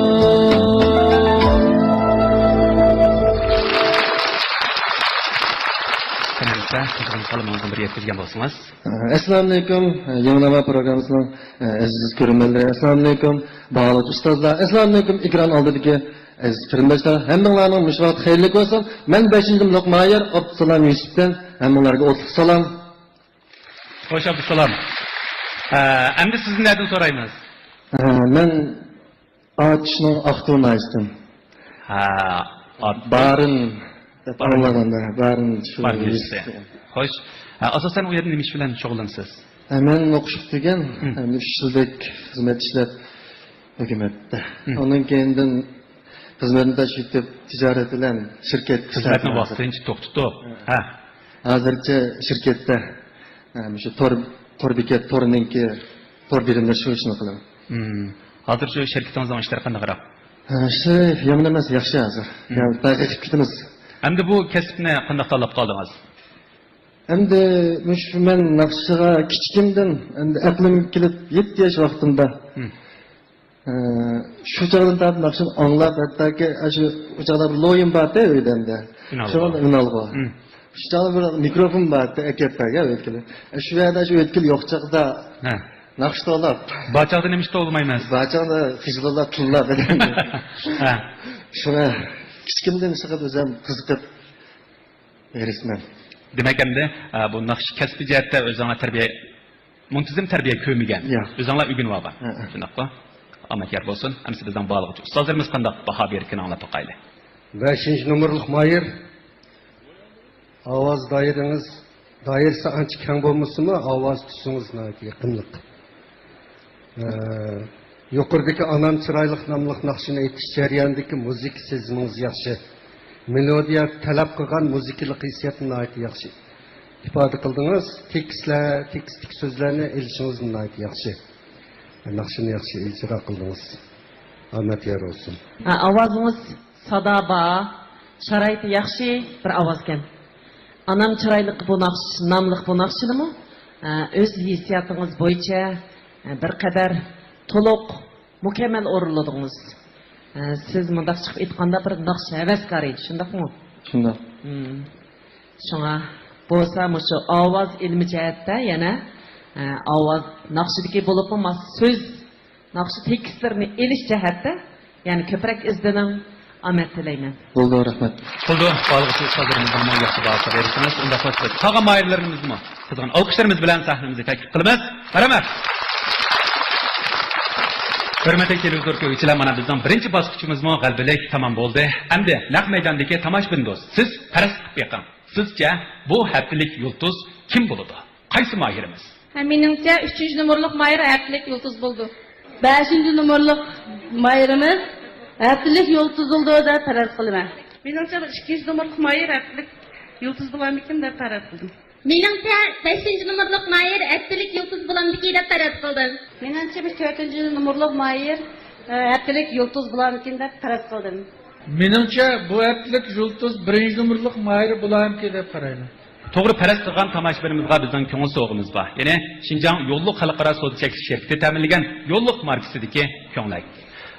قېنى بولسا، قىزغىن سالىمىڭىزنى بىر يەتكۈزگەن بولسىڭىز. ئەسسالامۇئەلەيكۇم، يېڭى ناۋا پروگراممىسىنىڭ ئەزىز كۆرۈرمەنلىرى، ئەسسالامۇئەلەيكۇم، باھالىغۇچى ئۇستازلار، ئەسسالامۇئەلەيكۇم، ئېكران ئالدىدىكى ئەزىز قېرىنداشلار، ھەممىڭلارنىڭ مۇشۇ ۋاقىت خەيرلىك بولسۇن. مەن بەشىنچى نومۇرلۇق ماھىر ئابدۇسالام يۈسۈپتىن ھەممىڭلارغا ئوتلۇق سالام. خوش، ئابدۇسالام. ئە، ئەمدى سىزنى نەدىن سورايمىز؟ ئە، مەن ئاتۇشنىڭ ئاقتۇ ناھىيەسىدىن. ھە، ئات-، بارىن دەپ بارىن. ئاڭلىغاندا، بارىن شۇ بارىن يېزىسى. يېزىسى. خوش. ھە، ئاساسەن ئۇ يەردە نېمە ئىش بىلەن شۇغۇللىنىسىز؟ ھە، مەن ئوقۇش پۈتتۈرگەن، ھە، ئۈچ يىلدەك خىزمەت ئىشلەپ ھۆكۈمەتتە. ئۇنىڭ كېيىندىن خىزمەتنى تاشلىۋېتىپ، تىجارەت بىلەن شىركەت خىزمەتنى ئىشلەپ ۋاقتىنچە توختىتىپ. ھە. ھە. ھازىرچە شىركەتتە، ھە، مۇشۇ تور، تور بېكەت، تورنىڭكى، تور بېرىملەش شۇ ئىشنى قىلىمەن. ھازىر شۇ شىركىتىڭىزنىڭ ئىشلىرى قانداقراق؟ ھە، ئىشلىرى يامان ئەمەس، ياخشى ھازىر. يا، تەرەققىي قىلىپ كېتىمىز. ئەمدى بۇ كەسىپنى قانداق تاللاپ قالدىڭىز؟ ئەمدى مۇشۇ مەن ناخشىغا كىچىكىمدىن، ئەمدى ئەقلىمگە كېلىپ يەتتە ياش ۋاقتىمدا، ئە، شۇ چاغدىن تارتىپ ناخشىنى ئاڭلاپ، ھەتتاكى ئاشۇ، ئۇ چاغدا بىر لويىم بارتى ئۆيدە ئەمدى. ئۇنالغۇ. شۇنىڭدا ئۇنالغۇ. شۇ چاغدا بىر مىكروفون بارتى، ئەكەپ بەرگەن ئۆيدىكىلەر. شۇ يەردە شۇ ئۆتكىلى يوق چاغدا ناخشا توۋلاپ. بار چاغدا نېمە ئىش توۋلىمايمىز؟ بار چاغدا خىجىللاپ، تىللاپ. ھە. شۇڭا كىچىكىمدىن شۇ قەدەر ئۆزۈم قىزىقىپ ھېرىسمەن. دېمەك، ئەمدى، ئە، بۇ ناخشا كەسپى جەھەتتە ئۆزۈڭلار تەربىيە، مۇنتىزىم تەربىيە كۆرمىگەن. ياق. ئۆزۈڭلار ئۆگىنىۋالغان. ھە، ھە. شۇنداققۇ؟ ئامەت يار بولسۇن. ئەمسە بىزنىڭ باھالىغۇچى ئۇستازلىرىمىز قانداق باھا بېرىدىكىنىنى ئاڭلاپ باقايلى. بەشىنچى نومۇرلۇق ماھىر. ئاۋاز دائىرىڭىز، دائىرىسى ئانچە كەڭ بولمىسىمۇ، ئاۋاز تۈسىڭىز ناھايىتى يېقىملىق. ئە، يۇقىرىدىكى ئانام چىرايلىق ناملىق ناخشىنى ئېيتىش جەريانىدىكى مۇزىكا سېزىمىڭىز ياخشى. مېلودىيە تەلەپ قىلغان مۇزىكىلىق ھېسسىياتنى ناھايىتى ياخشى ئىپادە قىلدىڭىز. تېكىستلەر، تېكىستتىكى سۆزلەرنى ئېلىشىڭىزمۇ ناھايىتى ياخشى. ناخشىنى ياخشى ئىجرا قىلدىڭىز. ئامەت يار بولسۇن. ھە، ئاۋازىڭىز سادا بار، شارائىتى ياخشى بىر ئاۋازكەن. ئانام چىرايلىق بۇ ناخشا، ناملىق بۇ ناخشىنىمۇ، ئە، ئۆز ھېسسىياتىڭىز بويىچە، ئە، بىر قەدەر تولۇق، مۇكەممەل ئورۇنلىدىڭىز. ئە، سىز مۇنداق چىقىپ ئېيتقاندا بىر ناخشا ھەۋەسكارى، شۇنداقمۇ؟ شۇنداق. مم. شۇڭا بولسا مۇشۇ ئاۋاز ئىلمى جەھەتتە يەنە، ئە، ئاۋاز ناخشىدىكى بولۇپمۇ ماس سۆز ناخشا تېكىستلىرىنى ئېلىش جەھەتتە يەنە كۆپرەك ئىزدىنىڭ، ئامەت تىلەيمەن. بولدى، رەھمەت. بولدى، باھالىغۇچى ئۇستازلىرىمىزغىمۇ ياخشى باھا بېرىسىز. ئۇنداق بولسا قالغان ماھىرلىرىمىزنىمۇ قىزغىن ئالقىشلىرىمىز بىلەن سەھنىمىزگە تەكلىپ قىلىمىز. مەرھەمەت. ھۆرمەتلىك تېلېۋىزور كۆرگۈچىلەر، مانا بىزنىڭ بىرىنچى باسقۇچىمىزمۇ غەلىبىلىك تامام بولدى. ئەمدى نەق مەيداندىكى تاماشىبىن دوست، سىز پەرەز قىلىپ بېقىڭ. سىزچە بۇ ھەپتىلىك يۇلتۇز كىم بولىدۇ؟ قايسى ماھىرىمىز؟ ھە، مېنىڭچە، ئۈچىنچى نومۇرلۇق ماھىر ھەپتىلىك يۇلتۇز بولىدۇ. بەشىنچى نومۇرلۇق ماھىرىمىز ھەپتىلىك يۇلتۇز بولىدۇ دەپ پەرەز قىلىمەن. مېنىڭچە، بىر ئىككىنچى نومۇرلۇق ماھىر ھەپتىلىك يۇلتۇز بولارمىكىن دەپ پەرەز قىلدىم. مېنىڭچە، بەشىنچى نومۇرلۇق ماھىر ھەپتىلىك يۇلتۇز بولامدىكى دەپ پەرەز قىلدىم. مېنىڭچە، بىر تۆتىنچى نومۇرلۇق ماھىر، ئە، ھەپتىلىك يۇلتۇز بولارمىكىن دەپ پەرەز قىلدىم. مېنىڭچە، بۇ ھەپتىلىك يۇلتۇز بىرىنچى نومۇرلۇق ماھىر بولارمىكىن دەپ قارايمەن. توغرا پەرەز قىلغان تاماشىبىنىمىزغا بىزنىڭ كۆڭۈل سوۋغىمىز بار. يەنى شىنجاڭ يوللۇق خەلقئارا سودا چەكلىك شىركىتى تەمىنلىگەن يوللۇق ماركىسىدىكى كۆڭلەك.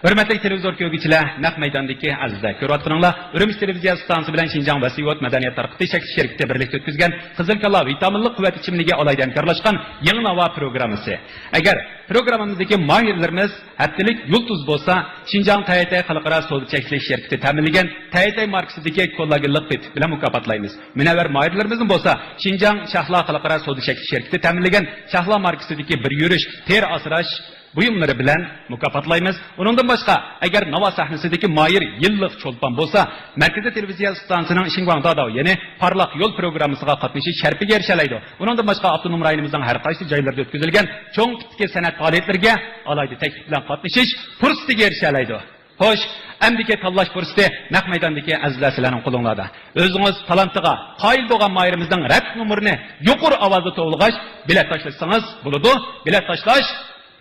ھۆرمەتلىك تېلېۋىزور كۆرگۈچىلەر، نەق مەيداندىكى ئەزىزلەر، كۆرۈۋاتقىنىڭلار ئۈرۈمچى تېلېۋىزىيە ئىستانسىسى بىلەن شىنجاڭ ۋەسلىيوت مەدەنىيەت تارقىتىش چەكلىك شىركىتى بىرلىكتە ئۆتكۈزگەن قىزىل كاللا ۋىتامىنلىق قۇۋۋەت ئىچىملىكى ئالاھىدە ھەمكارلاشقان يېڭى ناۋا پروگراممىسى. ئەگەر پروگراممىمىزدىكى ماھىرلىرىمىز ھەپتىلىك يۇلتۇز بولسا، شىنجاڭ تەيتەي خەلقئارا سودا چەكلىك شىركىتى تەمىنلىگەن تەيتەي ماركىسىدىكى كوللاگېنلىق پېتىت بىلەن مۇكاپاتلايمىز. مۇنەۋۋەر ماھىرلىرىمىزنى بولسا شىنجاڭ شەھلا خەلقئارا سودا چەكلىك شىركىتى تەمىنلىگەن شەھلا ماركىسىدىكى بىر يۈرۈش تېرە ئاسراش بۇيۇملىرى بىلەن مۇكاپاتلايمىز. ئۇنىڭدىن باشقا، ئەگەر ناۋا سەھنىسىدىكى ماھىر يىللىق چولپان بولسا، مەركىزىي تېلېۋىزىيە ئىستانسىسىنىڭ شىنگۇاڭ داداۋ، يەنى پارلاق يول پروگراممىسىغا قاتنىشىش شەرىپىگە ئېرىشەلەيدۇ. ئۇنىڭدىن باشقا، ئاپتونوم رايونىمىزنىڭ ھەر قايسى جايلىرىدا ئۆتكۈزۈلگەن چوڭ تىپتىكى سەنئەت پائالىيەتلىرىگە ئالاھىدە تەكلىپ بىلەن قاتنىشىش پۇرسىتىگە ئېرىشەلەيدۇ. خوش، ئەمدىكى تاللاش پۇرسىتى نەق مەيداندىكى ئەزىزلەر سىلەرنىڭ قولۇڭلاردا. ئۆزىڭىز تالانتىغا قايىل بولغان ماھىرىمىزنىڭ رەت نومۇرىنى يۇقىرى ئاۋازدا توۋلىغاچ، بېلەت تاشلىسىڭىز بولىدۇ. بېلەت تاشلاش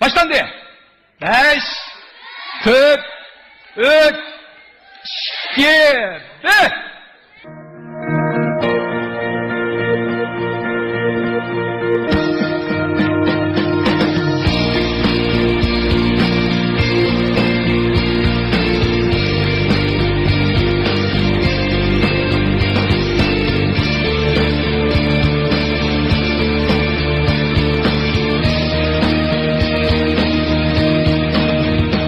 باشلاندى. بەش، تۆت، ئۈچ، ئىككى، بىر.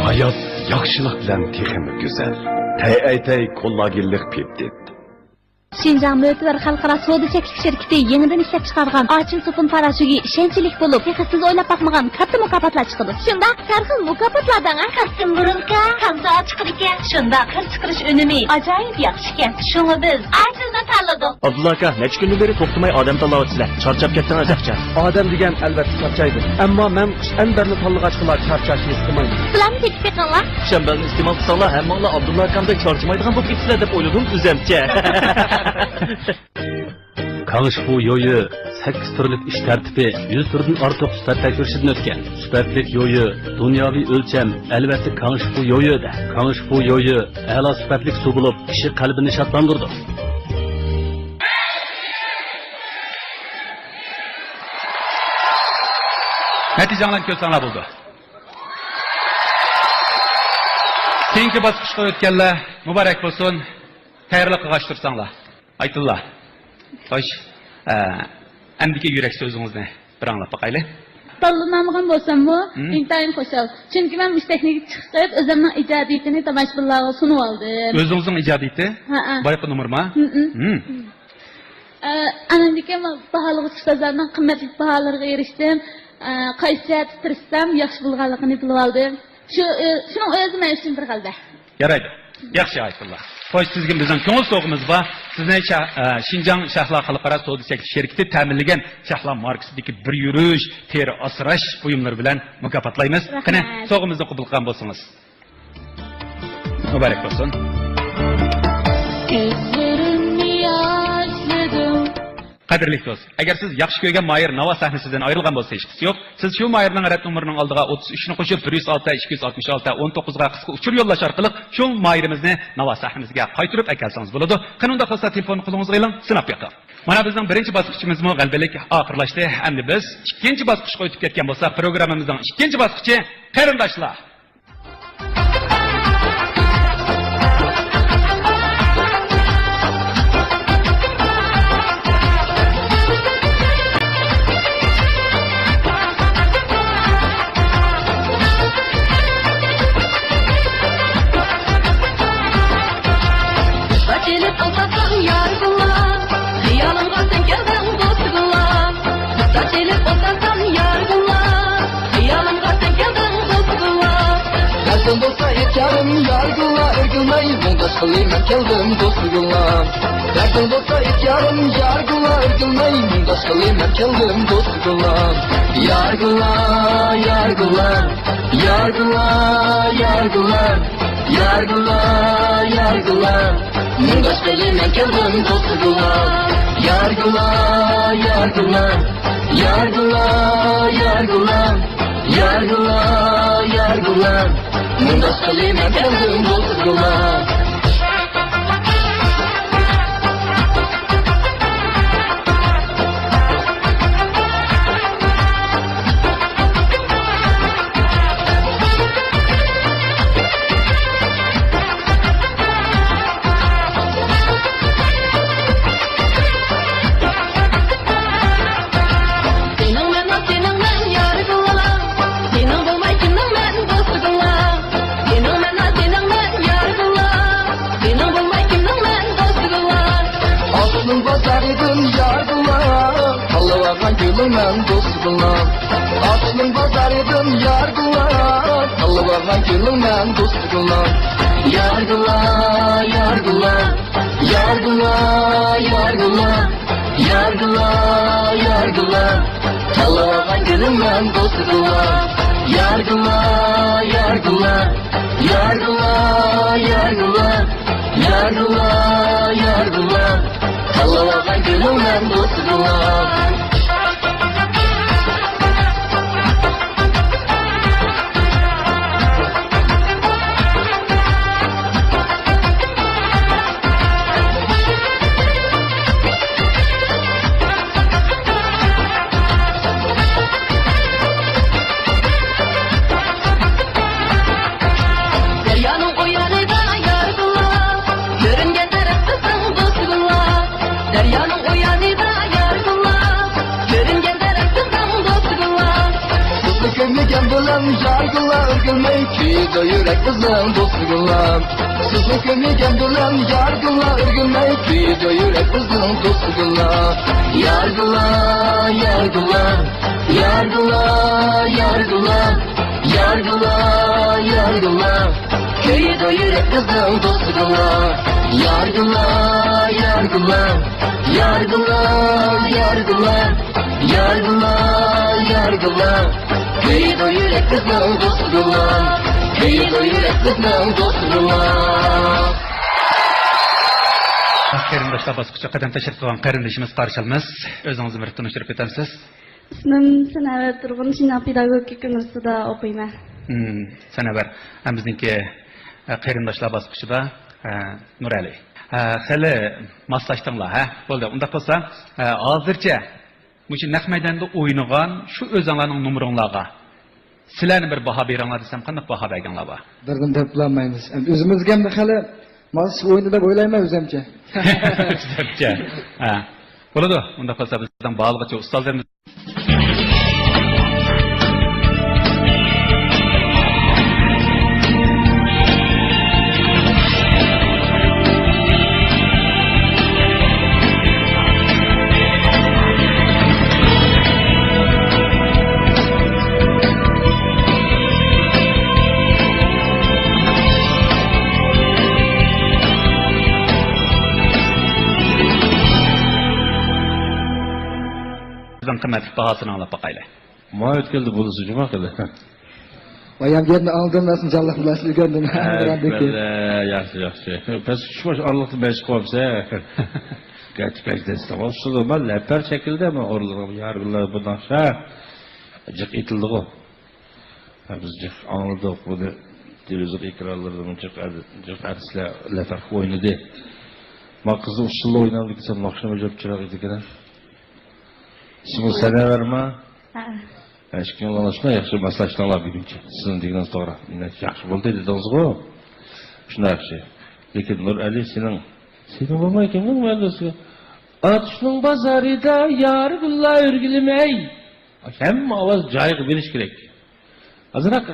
ھايات ياخشىلىق بىلەن تېخىمۇ گۈزەل. تەيئەيتەي كوللاگېنلىق پېپتىد. شىنجاڭ مۆتىۋەر خەلقئارا سودا چەكلىك شىركىتى يېڭىدىن ئىشلەپ چىقارغان ئاچىل سوپۇن پاراشوكى ئىشەنچلىك بولۇپ، تېخى سىز ئويلاپ باقمىغان كاتتا مۇكاپاتلار چىقىدۇ. شۇنداق، ھەر خىل مۇكاپاتلار دەڭە. كاستيۇم بۇرۇلكا، خامسوغا چىقىدىكەن. شۇنداق، قىز چىقىرىش ئۈنۈمى ئاجايىپ ياخشىكەن. شۇڭا بىز ئاچىلنى تاللىدۇق. ئابدۇللا ئاكا، نەچچە كۈندىن بېرى توختىماي ئادەم تاللاۋاتىسىلەر. چارچاپ كەتتىڭىز تېخىچە. ئادەم دېگەن ئەلۋەتتە چارچايدۇ. ئەمما مەن قىش ئەنبەرنى تاللىغاچقىلا چارچاش ھېس قىلمايمەن. سىلەرمۇ چېكىپ بېقىڭلار. شەمبەلنى ئىستېمال قىلساڭلار، ھەممىڭلار ئابدۇللا ئاكامدەك چارچىمايدىغان بولۇپ كېتىسىلەر دەپ ئويلىدىم ئۆزەمچە. كاڭشفۇ يويى سەككىز تۈرلۈك ئىش تەرتىپى، يۈز تۈردىن ئارتۇق سۈپەت تەكشۈرۈشىدىن ئۆتكەن. سۈپەتلىك يويى، دۇنياۋى ئۆلچەم، ئەلۋەتتە، كاڭشفۇ يويىدا. كاڭشفۇ يويى ئەلا سۈپەتلىك سۇ بولۇپ، كىشى قەلبىنى شادلاندۇرىدۇ. نەتىجەڭلارنى كۆرسەڭلار بولىدۇ. كېيىنكى باسقۇچقا ئۆتكەنلەر مۇبارەك بولسۇن. تەييارلىق قىلغاچ تۇرساڭلار. ئايتۇللا. خوش. ئە، ئەمدىكى يۈرەك سۆزىڭىزنى بىر ئاڭلاپ باقايلى. تاللىنالمىغان بولساممۇ، ھىم. ئىنتايىن خۇشال. چۈنكى مەن مۇشۇ تەكلىپكە چىقىپ، ئۆزۈمنىڭ ئىجادىيىتىنى تاماشىبىنلارغا سۇنۇۋالدىم. ئۆزىڭىزنىڭ ئىجادىيىتى؟ ھەئە. بايىقى نومۇرما؟ ھىم. ھىم. ئە، ئاندىن كېيىن باھالىغۇچى ئۇستازلارنىڭ قىممەتلىك باھالىرىغا ئېرىشتىم. ئە، قايسى جەھەتتە تىرىشسام ياخشى بولىدىغانلىقىنى بىلىۋالدىم. شۇ، ئە، شۇنىڭ ئۆزى مەن ئۈچۈن بىر غەلىبە. يارايدۇ. ياخشى، ئايتۇللا. خوش، سىزگە بىزنىڭ كۆڭۈل سوۋغىمىز بار. سىزنى شا-، ئە، شىنجاڭ شەھلا خەلقئارا سودا چەكلىك شىركىتى تەمىنلىگەن شەھلا ماركىسىدىكى بىر يۈرۈش تېرە ئاسراش بۇيۇملىرى بىلەن مۇكاپاتلايمىز. رەھمەت. قېنى، سوۋغىمىزنى قوبۇل قىلغان بولسىڭىز. مۇبارەك بولسۇن. كۆزلىرىمنى ياشلىدىم. قەدىرلىك دوست، ئەگەر سىز ياخشى كۆرگەن ماھىر ناۋا سەھنىسىدىن ئايرىلغان بولسا، ھېچقىسى يوق. سىز شۇ ماھىرنىڭ رەت نومۇرىنىڭ ئالدىغا ئوتتۇز ئۈچنى قوشۇپ، بىر يۈز ئالتە، ئىككى يۈز ئاتمىش ئالتە، ئون توققۇزغا قىسقا ئۇچۇر يوللاش ئارقىلىق شۇ ماھىرىمىزنى ناۋا سەھنىسىگە قايتۇرۇپ ئەكەلسىڭىز بولىدۇ. قېنى، ئۇنداق قىلسا، تېلېفوننى قولىڭىزغا ئېلىڭ، سىناپ بېقىڭ. مانا، بىزنىڭ بىرىنچى باسقۇچىمىزمۇ غەلىبىلىك ئاخىرلاشتى. ئەمدى بىز ئىككىنچى باسقۇچقا ئۆتۈپ كەتكەن بولساق، پروگراممىمىزنىڭ ئىككىنچى باسقۇچى، قېرىنداشلار. ساچ ئېلىپ ئولتۇرسام يارغىلا، خىيالىمغا سەن كەلدىڭ دوستۇملا. ساچ ئېلىپ ئولتۇرسام يارغىلا، خىيالىمغا سەن كەلدىڭ دوستۇملا. دەردىڭ بولسا ئېيت يارىم يارغىلا، ئۆرگۈلمەي مۇڭداش قىلىمەن كەلدىم دوستۇملا. دەردىڭ بولسا ئېيت يارىم يارغىلا، ئۆرگۈلمەي مۇڭداش قىلىمەن كەلدىم دوستۇملا. يارغىلا، يارغىلا، يارغىلا، يارغىلا. يارغىلا، يارغىلا، مۇڭداش قىلىمەن كەلدىم دوستۇملا. يارغىلا، يارغىلا، يارغىلا، يارغىلا، يارغىلا، يارغىلا، مۇڭداش قىلىمەن كەلدىم دوستۇملا. بازارىدىن يارغىلار، تاللىۋالغان گۈلۈڭ مەن دوستۇملار. ئاتۇشنىڭ بازارىدىن يارغىلار، تاللىۋالغان گۈلۈڭ مەن دوستۇملار. يارغىلار، يارغىلار، يارغىلار، يارغىلار، يارغىلار، يارغىلار. تاللىۋالغان گۈلۈڭ مەن دوستۇملار. يارغىلار، يارغىلار، يارغىلار، يارغىلار، يارغىلار، يارغىلار. تاللىۋالغان گۈلۈڭ مەن دوستۇملار. دەريانىڭ ئۇ يانىدا يارغىلار، كۆرۈنگەن تەرەپ قىزىڭ دوستۇملار. دەريانىڭ ئۇ يانىدا يارغىلار، كۆرۈنگەن تەرەپ قىزىڭ دوستۇملار. سىزنى كۆرمىگەن بىلەن يارغىلار ئۆرگۈلمەي، كۆيىدۇ يۈرەك بىزنىڭ دوستىغىلا. سىزنى كۆرمىگەن بىلەن يارغىلا ئۆرگۈلمەي، كۆيىدۇ يۈرەك بىزنىڭ دوستىغىلا. يارغىلا، يارغىلا، يارغىلا، يارغىلا، يارغىلا، يارغىلا. كۆيىدۇ يۈرەك بىزنىڭ دوستىغىلا. يارغىلا، يارغىلا، يارغىلا، يارغىلا. يارغىلا، يارغىلا، كۆيىدۇ يۈرەك بىزنىڭ دوستىغىلا. كۆيىدۇ يۈرەك بىزنىڭ دوستىغىلا. قېرىنداشلار باسقۇچىغا قەدەم تەشرىپ قىلغان قېرىندىشىمىز قارشى ئالىمىز. ئۆزىڭىزنى بىر تونۇشتۇرۇپ ئۆتەمسىز؟ ئىسمىم سەنەۋەر تۇرغۇن، شىنجاڭ پېداگوگىكا ئۇنىۋېرسىتېتىدا ئوقۇيمەن. مم، سەنەۋەر. ھەم بىزنىڭكى، ئە، قېرىنداشلار باسقۇچىدا، ئە، نۇرئەلى. ئە، خېلى ماسلاشتىڭلار، ھە؟ بولدى، ئۇنداق بولسا، ئە، ھازىرچە مۇشۇ نەق مەيداندا ئوينىغان شۇ ئۆزۈڭلارنىڭ نومۇرۇڭلارغا سىلەرنى بىر باھا بېرىڭلار دېسەم، قانداق باھا بەرگەڭلار بار؟ بىردىن دەپ بولالمايمىز. ئەمدى ئۆزىمىزگە ئەمدى خېلى ماس ئوينىدى دەپ ئويلايمەن ئۆزۈمچە. ئۆزۈمچە. ھە. بولىدۇ. ئۇنداق بولسا بىزنىڭ باھالىغۇچى ئۇستازلىرىمىز. بىزنىڭ قىممەتلىك باھاسىنى ئاڭلاپ باقايلى. ما ئۆتكەلدى بولىسى جۇما قىلدى. بايام گەپنى ئاڭلىدىم، مەن جانلىق بىلەن ئۆگەندىم. ھە، ياخشى، ياخشى. پەس چۈش باش ئارىلىقتا مەشىق قىلىپسەن. گەرچە بەك دەستە بولسىدۇ، مەن لەپەر شەكىلدە مەن ئورۇنلىرىم يارغىلار بۇنداق شا جىق ئېيتىلدىغۇ. ھە، بىز جىق ئاڭلىدۇق بۇنى. تېلېۋىزور ئېكرانلىرىدىمۇ جىق ئەر-، جىق ئەرتىسلەر لەپەر قىلىپ ئوينىدى. ما قىزى ئۇسسۇللا ئوينامدىكىن، سەن ناخشىنى ئويناپ چىراغ ئىدىكەن. ئىسمىڭ سەنەۋەرما؟ ھە. ھە، ئىككىڭلار شۇنداق ياخشى ماسلاشتىڭلار بۈگۈنچە. سىزنىڭ دېگىنىڭىز توغرا. ياخشى بولدى دېدىڭىزغۇ. شۇنداق ياخشى. لېكىن نۇرئەلى سېنىڭ، سېنىڭ بولماي كىمنىڭ مەندىسى؟ ئاتۇشنىڭ بازارىدا يارغىلا ئۆرگۈلمەي. ھەممە ئاۋاز جايىغا بېرىش كېرەك. ئازراق،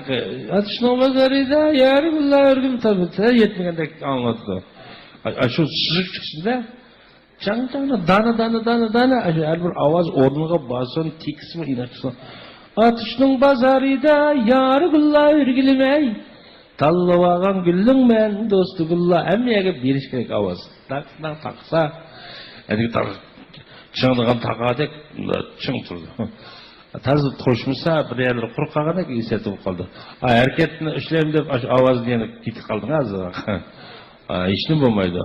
ئاتۇشنىڭ بازارىدا يارغىلا ئۆرگۈلمەي، يەتمىگەندەك ئاڭلىنىدۇ. ئا-، شۇ سىزىق چىقىشىدا چاڭ-چاڭ، دانا، دانا، دانا، دانا، ھەر بىر ئاۋاز ئورنىغا بارسۇن، تېكىستمۇ ئېنىق چىقسۇن. ئاتۇشنىڭ بازارىدا يارغىلا ئۆرگۈلمەي، تاللىۋالغان گۈلۈڭ مەن دوستىغىلا. ھەممە يەرگە بېرىش كېرەك ئاۋاز. تاقسا، تاقسا. ھەدىگە تاق-، چىڭىدىغان تاقادەك چىڭ تۇرىدۇ. تازا قوشمىسا، بىر يەرلىرى قۇرۇق قالغاندەك ھېسسىيات بولۇپ قالىدۇ. ئا، ھەرىكەتنى ئىشلەيمەن دەپ، ئاشۇ ئاۋازنى يەنە كېتىپ قالدىڭ ھازىر. ئا، ھېچنېمە بولمايدۇ.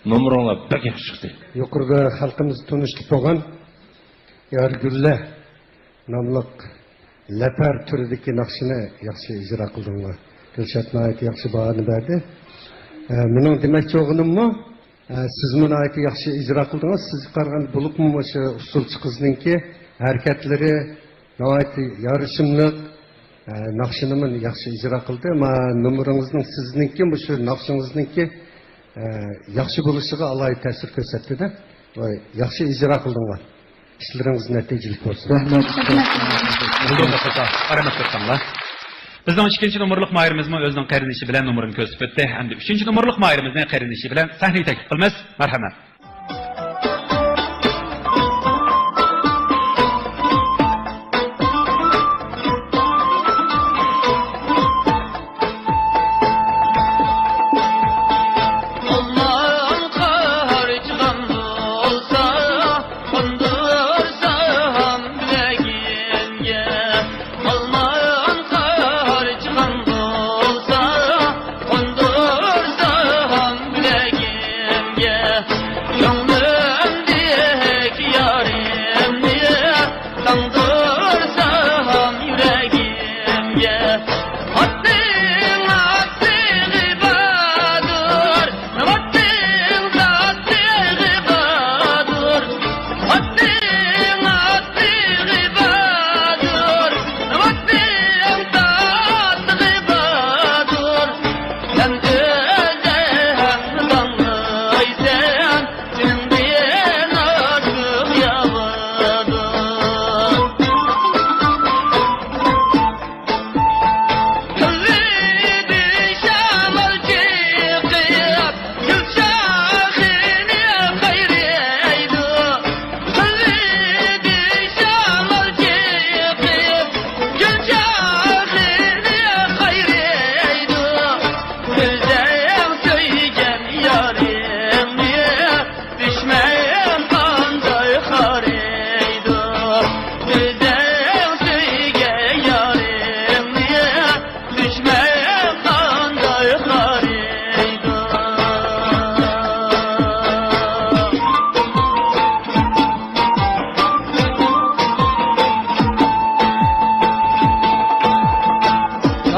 نومۇرۇڭلار بەك ياخشى چىقتى. يۇقىرىدا خەلقىمىز تونۇشلۇق بولغان يارغىلا ناملىق لەپەر تۈرىدىكى ناخشىنى ياخشى ئىجرا قىلدىڭلار. دىلشات ناھايىتى ياخشى باھانى بەردى. ئە، مېنىڭ دېمەكچى بولغىنىممۇ، ئە، سىزمۇ ناھايىتى ياخشى ئىجرا قىلدىڭىز. سىزگە قارىغاندا بولۇپمۇ مۇشۇ ئۇسسۇلچى قىزنىڭكى ھەرىكەتلىرى ناھايىتى يارىشىملىق، ئە، ناخشىنىمۇ ياخشى ئىجرا قىلدى. ما نومۇرىڭىزنىڭ سىزنىڭكى، مۇشۇ ناخشىڭىزنىڭكى، ئە، ياخشى بولۇشىغا ئالاھىدە تەسىر كۆرسەتتى-دە. ۋاي، ياخشى ئىجرا قىلدىڭلار. ئىشلىرىڭىز نەتىجىلىك بولسۇن. رەھمەت. رەھمەت. بىزنىڭ ئىككىنچى نومۇرلۇق ماھىرىمىزمۇ ئۆزىنىڭ قېرىندىشى بىلەن نومۇرىنى كۆرسىتىپ ئۆتتى. ئەمدى ئۈچىنچى نومۇرلۇق ماھىرىمىزنى قېرىندىشى بىلەن سەھنىگە تەكلىپ قىلىمىز. مەرھەمەت.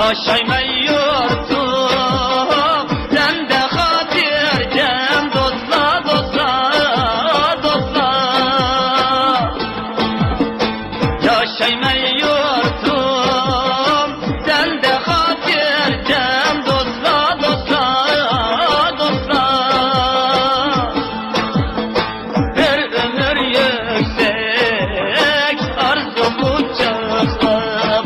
ياشايمەن يۇرتۇم، سەندە خاتىرجەم دوستلار، دوستلار، دوستلار. ياشايمەن يۇرتۇم، سەندە خاتىرجەم دوستلار، دوستلار، دوستلار. بىر ئۆمۈر يۈكسەك ئارزۇ قۇچاقلاپ،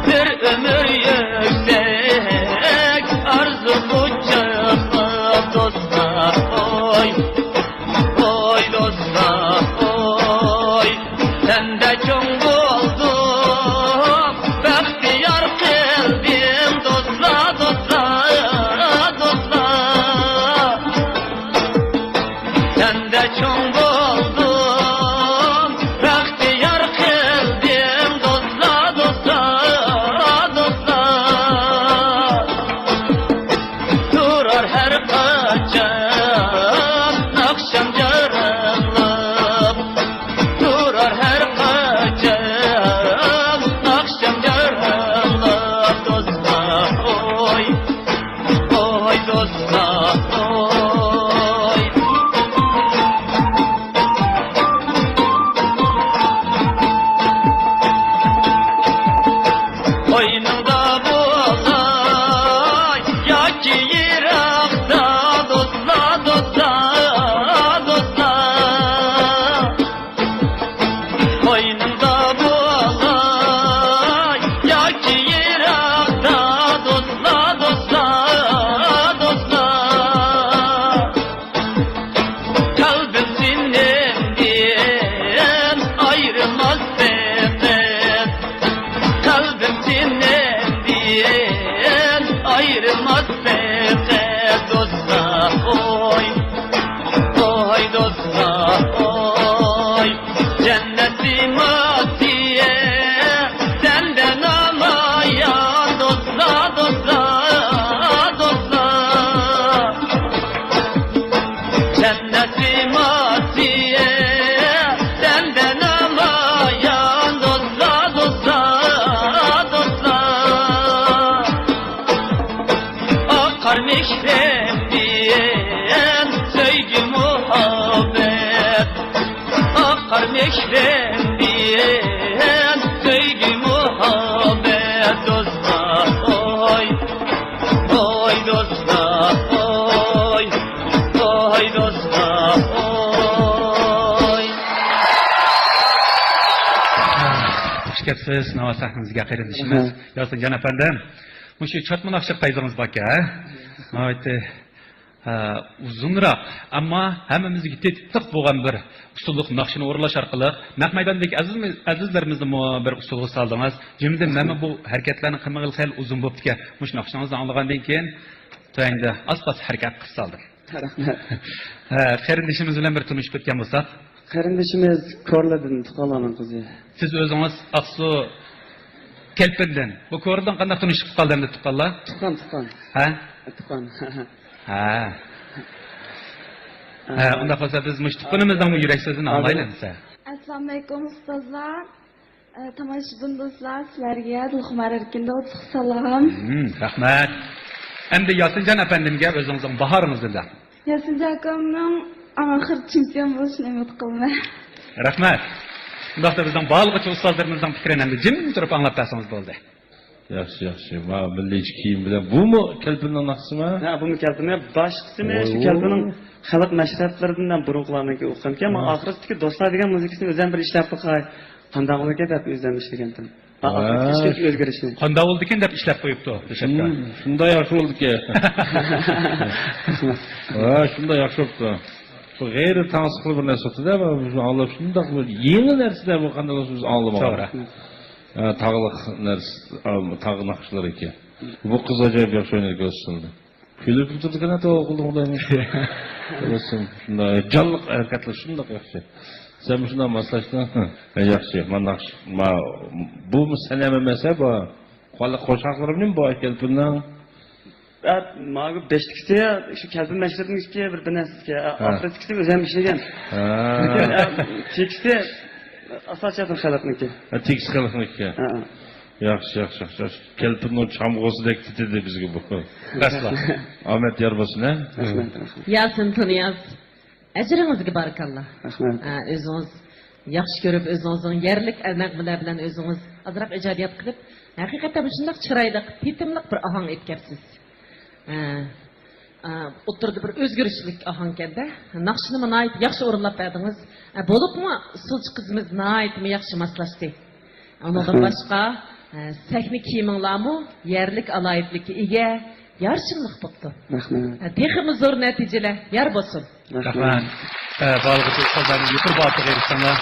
بىر ئۆمۈر يۈكسەك ئارزۇ قۇچاقلاپ، دوستلار، ھوي، ھوي، دوستلار، ھوي. سەندە چوڭ بولدۇم، بەختىيار قىلدىم، دوستلار، دوستلار، دوستلار. سەندە چوڭ بولدۇم، بەختىيار قىلدىم، دوستلار، دوستلار، دوستلار. تۇرار ھەر قاچان ئاخشام جاراڭلاپ، تۇرار ھەر قاچان ئاخشام جاراڭلاپ، دوستلار، ھوي. ھوي دوستلار، ھوي. قوينۇڭدا بولاي ياكى يىراقتا، دوستلار، دوستلار، دوستلار. قوينۇڭدا بولاي ياكى يىراقتا، دوستلار، دوستلار، دوستلار. قەلبىم سېنىڭدىن ئايرىلماس پېقىر. قەلبىم سېنىڭدىن ئايرىلماس پېقىر، دوستلار، ھوي. ھوي، دوستلار، ھوي. جەننەت سىيماسى سەندە نامايان، دوستلار، دوستلار، دوستلار. جەننەت سىيماسى سەندە نامايان، دوستلار، دوستلار، دوستلار. ئاقار مېھرىمدىن سۆيگۈ مۇھەببەت، ئاقار مېھرىمدىن سۆيگۈ مۇھەببەت، دوستلار، ھوي. ھوي، دوستلار، ھوي. ھوي، دوستلار، ھوي. خۇش كەپسىز، ناۋا سەھنىمىزگە قېرىندىشىمىز. ئەھە. ياسىنجان ئەپەندىم، مۇشۇ چاتما ناخشا پەيزىڭىز باركەن، ھە؟ ناھايىتى، ھە، ئۇزۇنراق، ئەمما ھەممىمىزگە تېتىقلىق بولغان بىر ئۇسسۇللۇق ناخشىنى ئورۇنلاش ئارقىلىق نەق مەيداندىكى ئەزىز، ئەزىزلىرىمىزنىمۇ بىر ئۇسسۇلغا سالدىڭىز. جۈملىدىن مەنمۇ بۇ ھەرىكەتلەرنى قىلمىغىلى خېلى ئۇزۇن بوپتىكەن. مۇشۇ ناخشىڭىزنى ئاڭلىغاندىن كېيىن تۆۋەندە ئاز-پاز ھەرىكەت قىلىپ سالدىم. رەھمەت. ھە، قېرىندىشىمىز بىلەن بىر تونۇشۇپ ئۆتكەن بولساق. قېرىندىشىمىز كورلىدىن، تۇغقانلارنىڭ قىزى. سىز ئۆزىڭىز ئاقسۇ كەلپىندىن. بۇ كورلىدىن قانداق تونۇشۇپ قالدى ئەمدى تۇغقانلار؟ تۇغقان، تۇغقان. ھە؟ تۇغقان. ھە. ھە، ئۇنداق بولسا بىز مۇشۇ تۇغقىنىمىزنىڭ يۈرەك سۆزىنى ئاڭلايلى ئەمىسە. ئەسسالامۇئەلەيكۇم ئۇستازلار. ئە، تاماشىبىن دوستلار، سىلەرگە دىلخۇمار ئەركىندىن ئوتلۇق سالام. مم، رەھمەت. ئەمدى ياسىنجان ئەپەندىمگە ئۆزىڭىزنىڭ باھارىڭىزنى بىلدۈرۈڭ. ياسىنجان ئاكامنىڭ ئەڭ ئاخىرى چېمپىيون بولۇشىنى ئۈمىد قىلىمەن. رەھمەت. شۇنداقتا بىزنىڭ بارلىققا ئۇستازلىرىمىزنىڭ پىكرىنى ئەمدى جىم تۇرۇپ ئاڭلاپ بەرسىڭىز بولدى. ياخشى، ياخشى. ما مىللىي كىيىم بىلەن. بۇمۇ كەلپىننىڭ ناخشىسىمۇ؟ ھە، بۇمۇ كەلپىننىڭ. باشقىسىمۇ شۇ ۋاي، كەلپىننىڭ خەلق مەشرەپلىرىدىن ھەم بۇرۇنقىلارنىڭكى ئوقۇغانكەن. مانا ھە. ئاخىرىدىكى دوستلار دېگەن مۇزىكىسىنى ئۆزۈم بىر ئىشلەپ باقاي. قانداق بولىدىكەن دەپ ئۆزۈم ئىشلىگەنتىم. ھە. ئاخىرىدىكى ئۆزگىرىشنى. قانداق بولىدىكەن دەپ ئىشلەپ قويۇپتۇ، تۆشەككە. شۇن-، شۇنداق ياخشى بولدىكەن. ھە، شۇنداق ياخشى بوپتۇ. بۇ غەيرىي تەڭسىقلىق بىر نەرسە بولدى-دە، بىز ئاڭلاپ شۇنداق بىر يېڭى نەرسىلەر بۇ قانداق بولسا بىز ئاڭلىمىغان. توغرا. ھە، تاغلىق نەرسە، تاغ ناخشىلىرى ئىكەن. بۇ قىز ئاجايىپ ياخشى ئوينايدىكەن ئۇسسۇلنى. كۈلۈپ تۇرىدىكەن، توۋا قىلدىم خۇدايىم. شۇنداق جانلىق ھەرىكەتلىرى شۇنداق ياخشى. سەن مۇشۇنداق ماسلاشتىڭ. ھە، ياخشى. مانا ناخشا، ما، بۇمۇ سەنەم ئەمەس، ھە، بۇ. قوشاقلىرىمنى بۇ كەلپىننىڭ. ھە، ماۋۇ بەشلىكىسى شۇ كەلپىن مەشرەپنىڭكى بىر، بىر نەرسىكى. ھە. ئاخىرىدىكىسى ئۆزۈم ئىشلىگەن. ھە. لېكىن، ھە، تېكىستى ئاساسىي خەلقنىڭكى. ھە، تېكىست خەلقنىڭكى. ھە، ھە. ياخشى، ياخشى، ياخشى، ياخشى. كەلپىننىڭ چامغۇسىدەك تېتىدى بىزگە بۇ. ئەسلا. ئامەت يار بولسۇن، ھە؟ رەھمەت، رەھمەت. ياسىن تۇنىياز، ئەجرىڭىزگە بارىكاللا. رەھمەت. ھە، ئۆزىڭىز ياخشى كۆرۈپ، ئۆزىڭىزنىڭ يەرلىك نەغمىلەر بىلەن ئۆزىڭىز ئازراق ئىجادىيەت قىلىپ، ھەقىقەتەن مۇشۇنداق چىرايلىق، تېتىملىق بىر ئاھاڭ ئېيتىپ كەپسىز. ھە. ئە، ئوتتۇرىدا بىر ئۆزگىرىشلىك ئاھاڭكەندە، ناخشىنىمۇ ناھايىتى ياخشى ئورۇنلاپ بەردىڭىز. ئە، بولۇپمۇ ئۇسسۇلچى قىزىمىز ناھايىتىمۇ ياخشى ماسلاشتى. ئۇنىڭدىن رەھمەت. باشقا، ئە، سەھنە كىيىمىڭلارمۇ يەرلىك ئالاھىدىلىككە ئىگە، يارىشىملىق بوپتۇ. رەھمەت. ئە، تېخىمۇ زور نەتىجىلەر يار بولسۇن. رەھمەت. رەھمەت. ئە، بالىغۇچى ئۇستازلارنىڭ يۇقىرى باھاسىغا ئېرىشىشىڭلار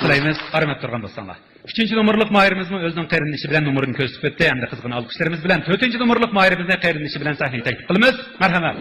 تىلەيمىز. ئارام ئەپ تۇرغان بولساڭلار. ئۈچىنچى نومۇرلۇق ماھىرىمىزمۇ ئۆزىنىڭ قېرىندىشى بىلەن نومۇرىنى كۆرسىتىپ ئۆتتى ھەمدە قىزغىن ئالقىشلىرىمىز بىلەن تۆتىنچى نومۇرلۇق ماھىرىمىزنى قېرىندىشى بىلەن سەھنىگە تەكلىپ قىلىمىز. مەرھەمەت.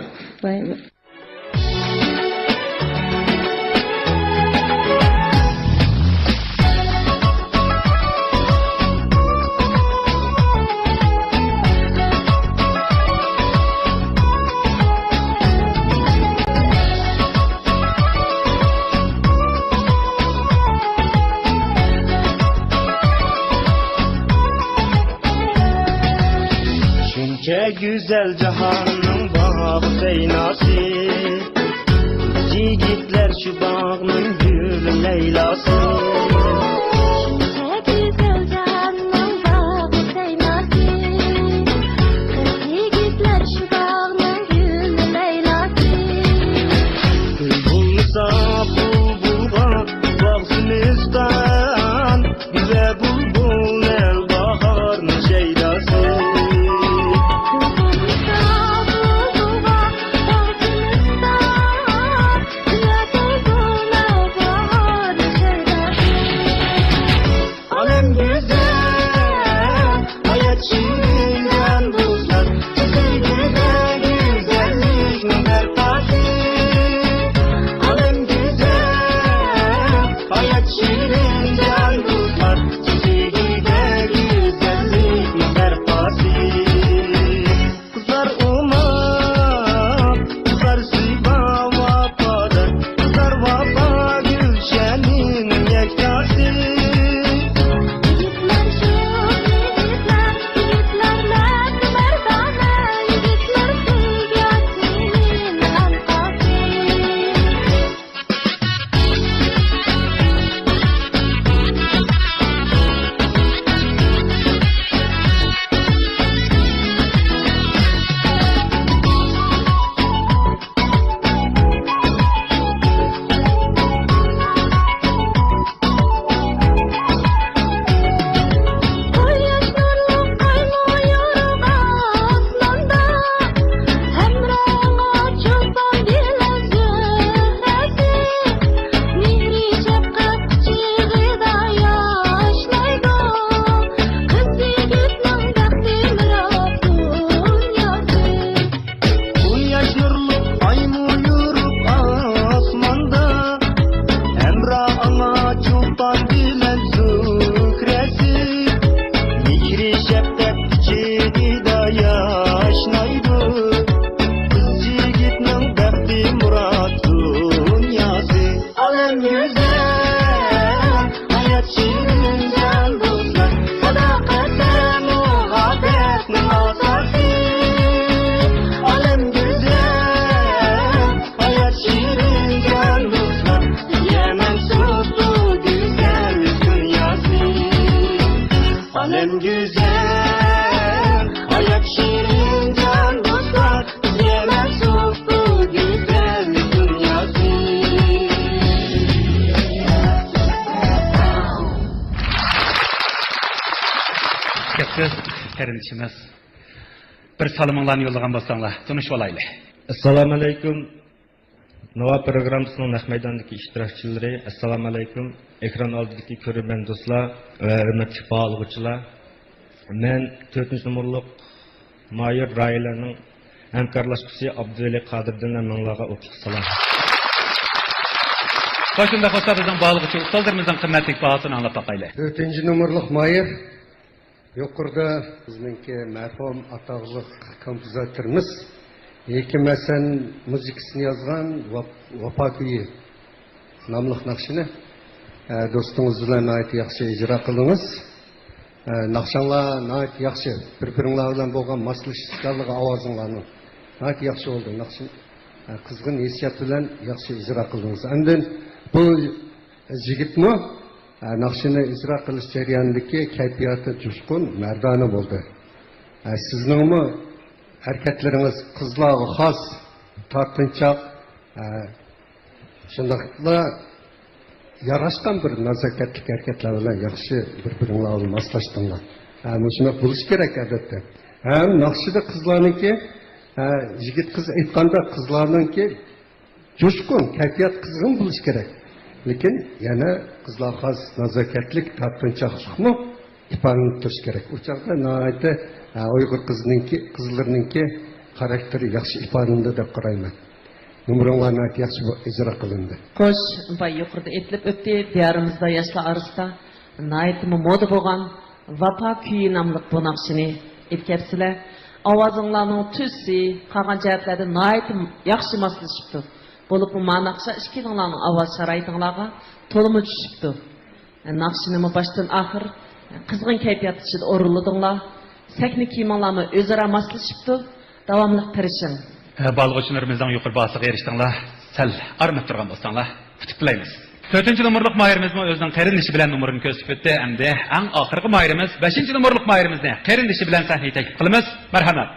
شۇنچە گۈزەل جاھاننىڭ باغ سەيناسى، يىگىتلەر شۇ باغنىڭ گۈل لەيلاسى. شۇنچە گۈزەل جاھاننىڭ باغ سەيناسى، قىز يىگىتلەر شۇ باغنىڭ گۈل لەيلاسى. گۈل بولمىسا بۇلبۇلغا باغ زىمىستان، گۈزەل بۇلبۇل نەۋباھارنىڭ شەيداسى. ئالەم گۈزەل، ھايات شېرىن جان دوستلار، سىزگە گۈزەللىكنىڭ بەرپاسى. ئالەم گۈزەل، ھايات شېرىن جان دوستلار، سىزگە گۈزەللىكنىڭ بەرپاسى. قىزلار ئوماق، قىزلار زىبا، ۋاپادار، قىزلار ۋاپا گۈلشەننىڭ يەكتاسى. يىگىتلەر شۇ، يىگىتلەر، يىگىتلەر مەردانە، يىگىتلەر سۆيگۈ ياسمىنىڭ ئەلقاسى. قۇياش نۇرلۇق ئايمۇ يورۇق ئاسماندا، ھەمراھ ئاڭا چولپان بىلەن زۇھرەسى. مېھرى شەپقەت ئىچىدە ياشنايدۇ، قىز يىگىتنىڭ بەختى مۇرات دۇنياسى. ئالەم گۈزەل، ھايات شېرىن جان دوستلار، ساداقەتتە مۇھەببەتنىڭ ئاساسى. ئالەم گۈزەل، ھايات شېرىن جان دوستلار، سىزگە مەنسۇپ بۇ گۈزەل دۇنياسى. ئالەم گۈزەل، ھايات شېرىن جان دوستلار، بىزگە مەنسۇپ بۇ گۈزەل دۇنياسى. كەپسىز قېرىندىشىمىز، بىر سالىمىڭلارنى يوللىغان بولساڭلار، تونۇشۇۋالايلى. ئەسسالامۇئەلەيكۇم. ناۋا پروگراممىسىنىڭ نەق مەيداندىكى ئىشتىراكچىلىرى، ئەسسالامۇئەلەيكۇم! ئېكران ئالدىدىكى كۆرۈرمەن دوستلار ۋە ھۆرمەتلىك باھالىغۇچىلار! مەن تۆتىنچى نومۇرلۇق مايور رايلارنىڭ ھەمكارلاشقۇچىسى ئابدۇۋەلى قادىردىن ھەممىڭلارغا ئوتلۇق سالام. خوش، شۇنداق بولسا، بىزنىڭ باھالىغۇچى ئۇستازلىرىمىزنىڭ قىممەتلىك باھاسىنى ئاڭلاپ باقايلى. تۆتىنچى نومۇرلۇق مايور. يۇقىرىدا بىزنىڭكى مەرھۇم ئاتاقلىق كومپوزىتورىمىز ھېكىم ھەسەن مۇزىكىسىنى يازغان ۋاپ-، ۋاپا كۈيى ناملىق ناخشىنى، ئە، دوستىڭىز بىلەن ناھايىتى ياخشى ئىجرا قىلدىڭىز. ئە، ناخشاڭلار ناھايىتى ياخشى. بىر-بىرىڭلار بىلەن بولغان ماسلىشىشچانلىقى ئاۋازىڭلارنىڭ ناھايىتى ياخشى بولدى. ناخشا، ئە، قىزغىن ھېسسىيات بىلەن ياخشى ئىجرا قىلدىڭىز. ئاندىن بۇ يىگىتمۇ، ئە، ناخشىنى ئىجرا قىلىش جەريانىدىكى كەيپىياتى جۇشقۇن، مەردانە بولدى. ئە، سىزنىڭمۇ ھەرىكەتلىرىڭىز قىزلارغا خاس، تارتىنچاق، ئە، شۇنداقلا ياراشقان بىر نازاكەتلىك ھەرىكەتلەر بىلەن ياخشى بىر-بىرىڭلار بىلەن ماسلاشتىڭلار. ھە، مۇشۇنداق بولۇشى كېرەك، ئەلۋەتتە. ھەم ناخشىدا قىزلارنىڭكى، ھە، يىگىت قىز ئېيتقاندا قىزلارنىڭكى جۇشقۇن، كەيپىيات قىزغىن بولۇشى كېرەك. لېكىن يەنە قىزلارغا خاس نازاكەتلىك، تارتىنچاقلىقمۇ ئىپادىلىنىپ تۇرۇشى كېرەك. ئۇ چاغدا ناھايىتى، ھە، ئۇيغۇر قىزىنىڭكى، قىزلىرىنىڭكى خاراكتېرى ياخشى ئىپادىلىنىدۇ دەپ قارايمەن. نومۇرۇڭلار ناھايىتى ياخشى بۇ-، ئىجرا قىلىندى. خوش، باي يۇقىرىدا ئېيتىلىپ ئۆتتى، دىيارىمىزدا ياشلار ئارىسىدا ناھايىتىمۇ مودا بولغان ۋاپا كۈيى ناملىق بۇ ناخشىنى ئېيتىپ كەپسىلەر. ئاۋازىڭلارنىڭ تۈسى، قالغان جەھەتلەردە ناھايىتى ياخشى ماسلىشىپتۇ. بولۇپمۇ ما ناخشا ئىككىلىڭلارنىڭ ئاۋاز شارائىتىڭلارغا تولىمۇ چۈشۈپتۇ. ناخشىنىمۇ باشتىن ئاخىر قىزغىن كەيپىيات ئىچىدە ئورۇنلىدىڭلار. سەھنە كىيىمىڭلارمۇ ئۆزئارا ماسلىشىپتۇ. داۋاملىق تىرىشىڭ. ئە، بالىغۇچىلىرىمىزنىڭ يۇقىرى باھاسىغا ئېرىشتىڭلار. سەل ئارام ئېلىپ تۇرغان بولساڭلار، ئۇتۇپ بىلەيمىز. تۆتىنچى نومۇرلۇق ماھىرىمىزمۇ ئۆزىنىڭ قېرىندىشى بىلەن نومۇرىنى كۆرسىتىپ ئۆتتى. ئەمدى ئەڭ ئاخىرقى ماھىرىمىز، بەشىنچى نومۇرلۇق ماھىرىمىزنى قېرىندىشى بىلەن سەھنىگە تەكلىپ قىلىمىز. مەرھەمەت.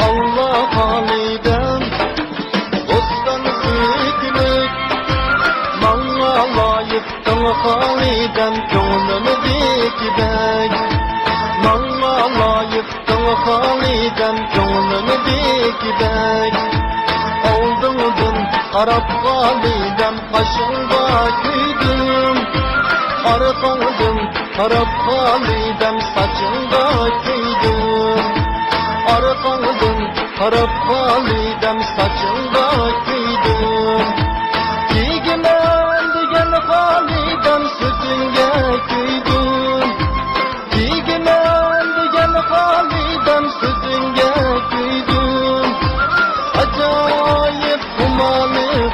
ئاللا خالىدەم، بوستان سۈيۈكلۈك، ماڭا لايىقتىڭ خالىدەم، كۆڭلۈمدىكىدەك. ماڭا لايىقتىڭ خالىدەم، كۆڭلۈمدىكىدەك. ئالدىڭدىن قاراپ خالىدەم، قاشىڭغا كۆيدۈم. ئارقاڭدىن قاراپ خالىدەم، ساچىڭغا كۆيدۈم. ئارقاڭدىن قاراپ خالىدەم، ساچىڭغا كۆيدۈم. كىيگۈمەن دېگەن خالىدەم، سۆزۈڭگە كۆيدۈم. كىيگۈمەن دېگەن خالىدەم، سۆزۈڭگە كۆيدۈم. ئاجايىپ خۇمارلىق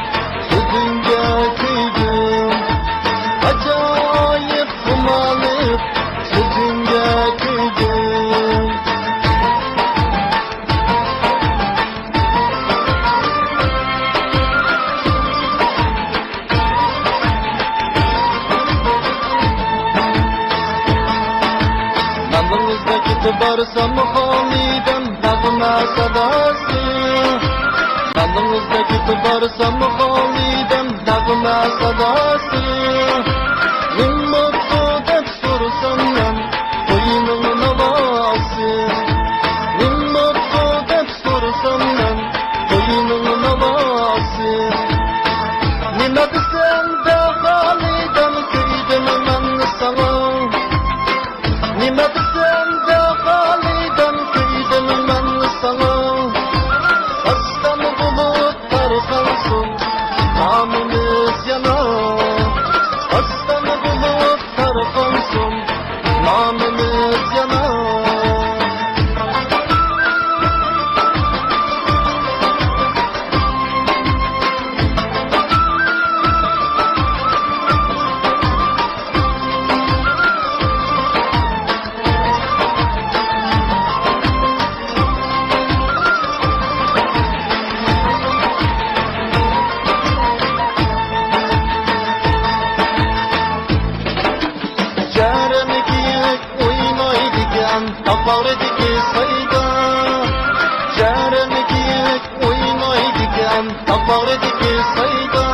سۆزۈڭگە كۆيدۈم. ئاجايىپ خۇمارلىق سۆزۈڭگە كۆيدۈم. نالىڭىزدا كېتىپ بارسام خالىدەم نەغمە ساداسى. نالىڭىزدا كېتىپ بارسام خالىدەم نەغمە ساداسى. نېمە بوپتۇ دەپ سورىسام مەن قوينۇڭ ناۋاسى. نېمە بوپتۇ دەپ سورىسام مەن قوينۇڭ ناۋاسى. نېمە دېسەم دە خالىدەم، كۆيدۈم مەن ساڭا. نېمە دېسەم دە خالىدەم، كۆيدۈم مەن ساڭا. ئاستان بولۇپ تارقالسۇن نامىمىز يەنە. ئاستان بولۇپ تارقالسۇن نامىمىز يەنە. جەرەن كىيىپ ئوينايدىكەن تاغ باغرىدىكى سايدا. جەرەن كىيىپ ئوينايدىكەن تاغ باغرىدىكى سايدا.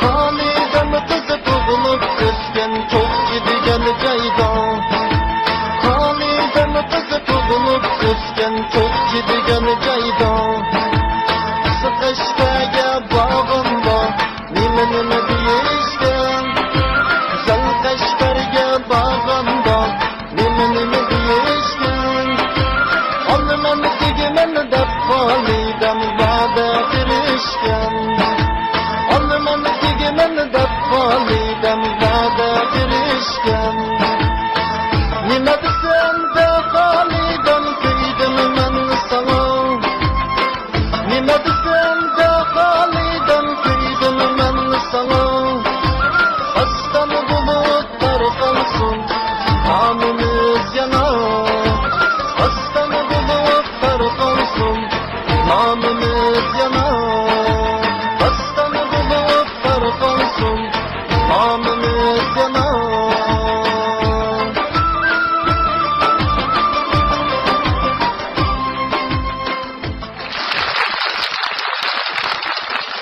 خالىدەم قىزى تۇغۇلۇپ ئۆسكەن چوقچى دېگەن جايدا. خالىدەم قىزى تۇغۇلۇپ ئۆسكەن چوقچى دېگەن جايدا. قىزى قەشقەرگە بارغاندا نېمە نېمە دېيىشكەن. گۈزەل قەشقەرگە بارغاندا نېمە نېمە دېيىشكەن. بولۇپ تارقالسۇن، نامىمىز يەنە داستان بولۇپ تارقالسۇن، نامىمىز يەنە داستان بولۇپ تارقالسۇن، نامىمىز يەنە.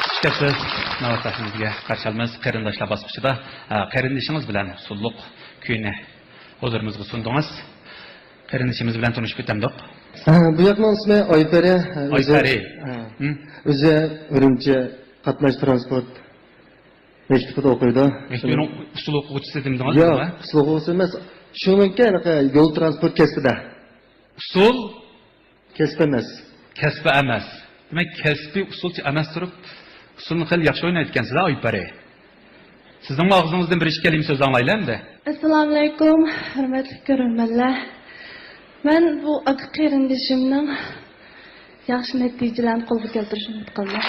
خۇش كەپسىز، ناۋادا سەھنىمىزگە قارشى ئالىمىز قېرىنداشلار باسقۇچىدا. ئە، قېرىندىشىڭىز بىلەن ئۇسسۇللۇق كۈيىنى ھۇزۇرىمىزغا سۇندىڭىز. قېرىندىشىمىز بىلەن تونۇشۇپ ئۆتەمدۇق. ھە، بۇ ياقنىڭ ئىسمى ئايپەرى. ئۆزى، ئايپەرى. ھە، ھىم. ئۆزى ئۈرۈمچى قاتناش ترانسپورت مەكتىپىدە ئوقۇيدۇ. مەكتىپىنىڭ ئۇسسۇل ئوقۇغۇچىسى دېمىدىڭىز؟ ياق، ئۇسسۇل ئوقۇغۇچىسى ئەمەس. شۇنىڭكى ھېلىقى يول ترانسپورت كەسپىدە. ئۇسسۇل؟ كەسپى ئەمەس. كەسپى ئەمەس. دېمەك، كەسپى ئۇسسۇلچى ئەمەس تۇرۇپ، ئۇسسۇلنى خېلى ياخشى ئوينايدىكەنسىز-ھە، ئايپەرى. سىزنىڭمۇ ئاغزىڭىزدىن بىر ئىككى كەلىمە سۆز ئاڭلايلى ئەمدى. ئەسسالامۇئەلەيكۇم، ھۆرمەتلىك كۆرۈرمەنلەر. مەن بۇ ئاكا قېرىندىشىمنىڭ ياخشى نەتىجىلەرنى قولغا كەلتۈرۈشىنى ئۈمىد قىلىمەن.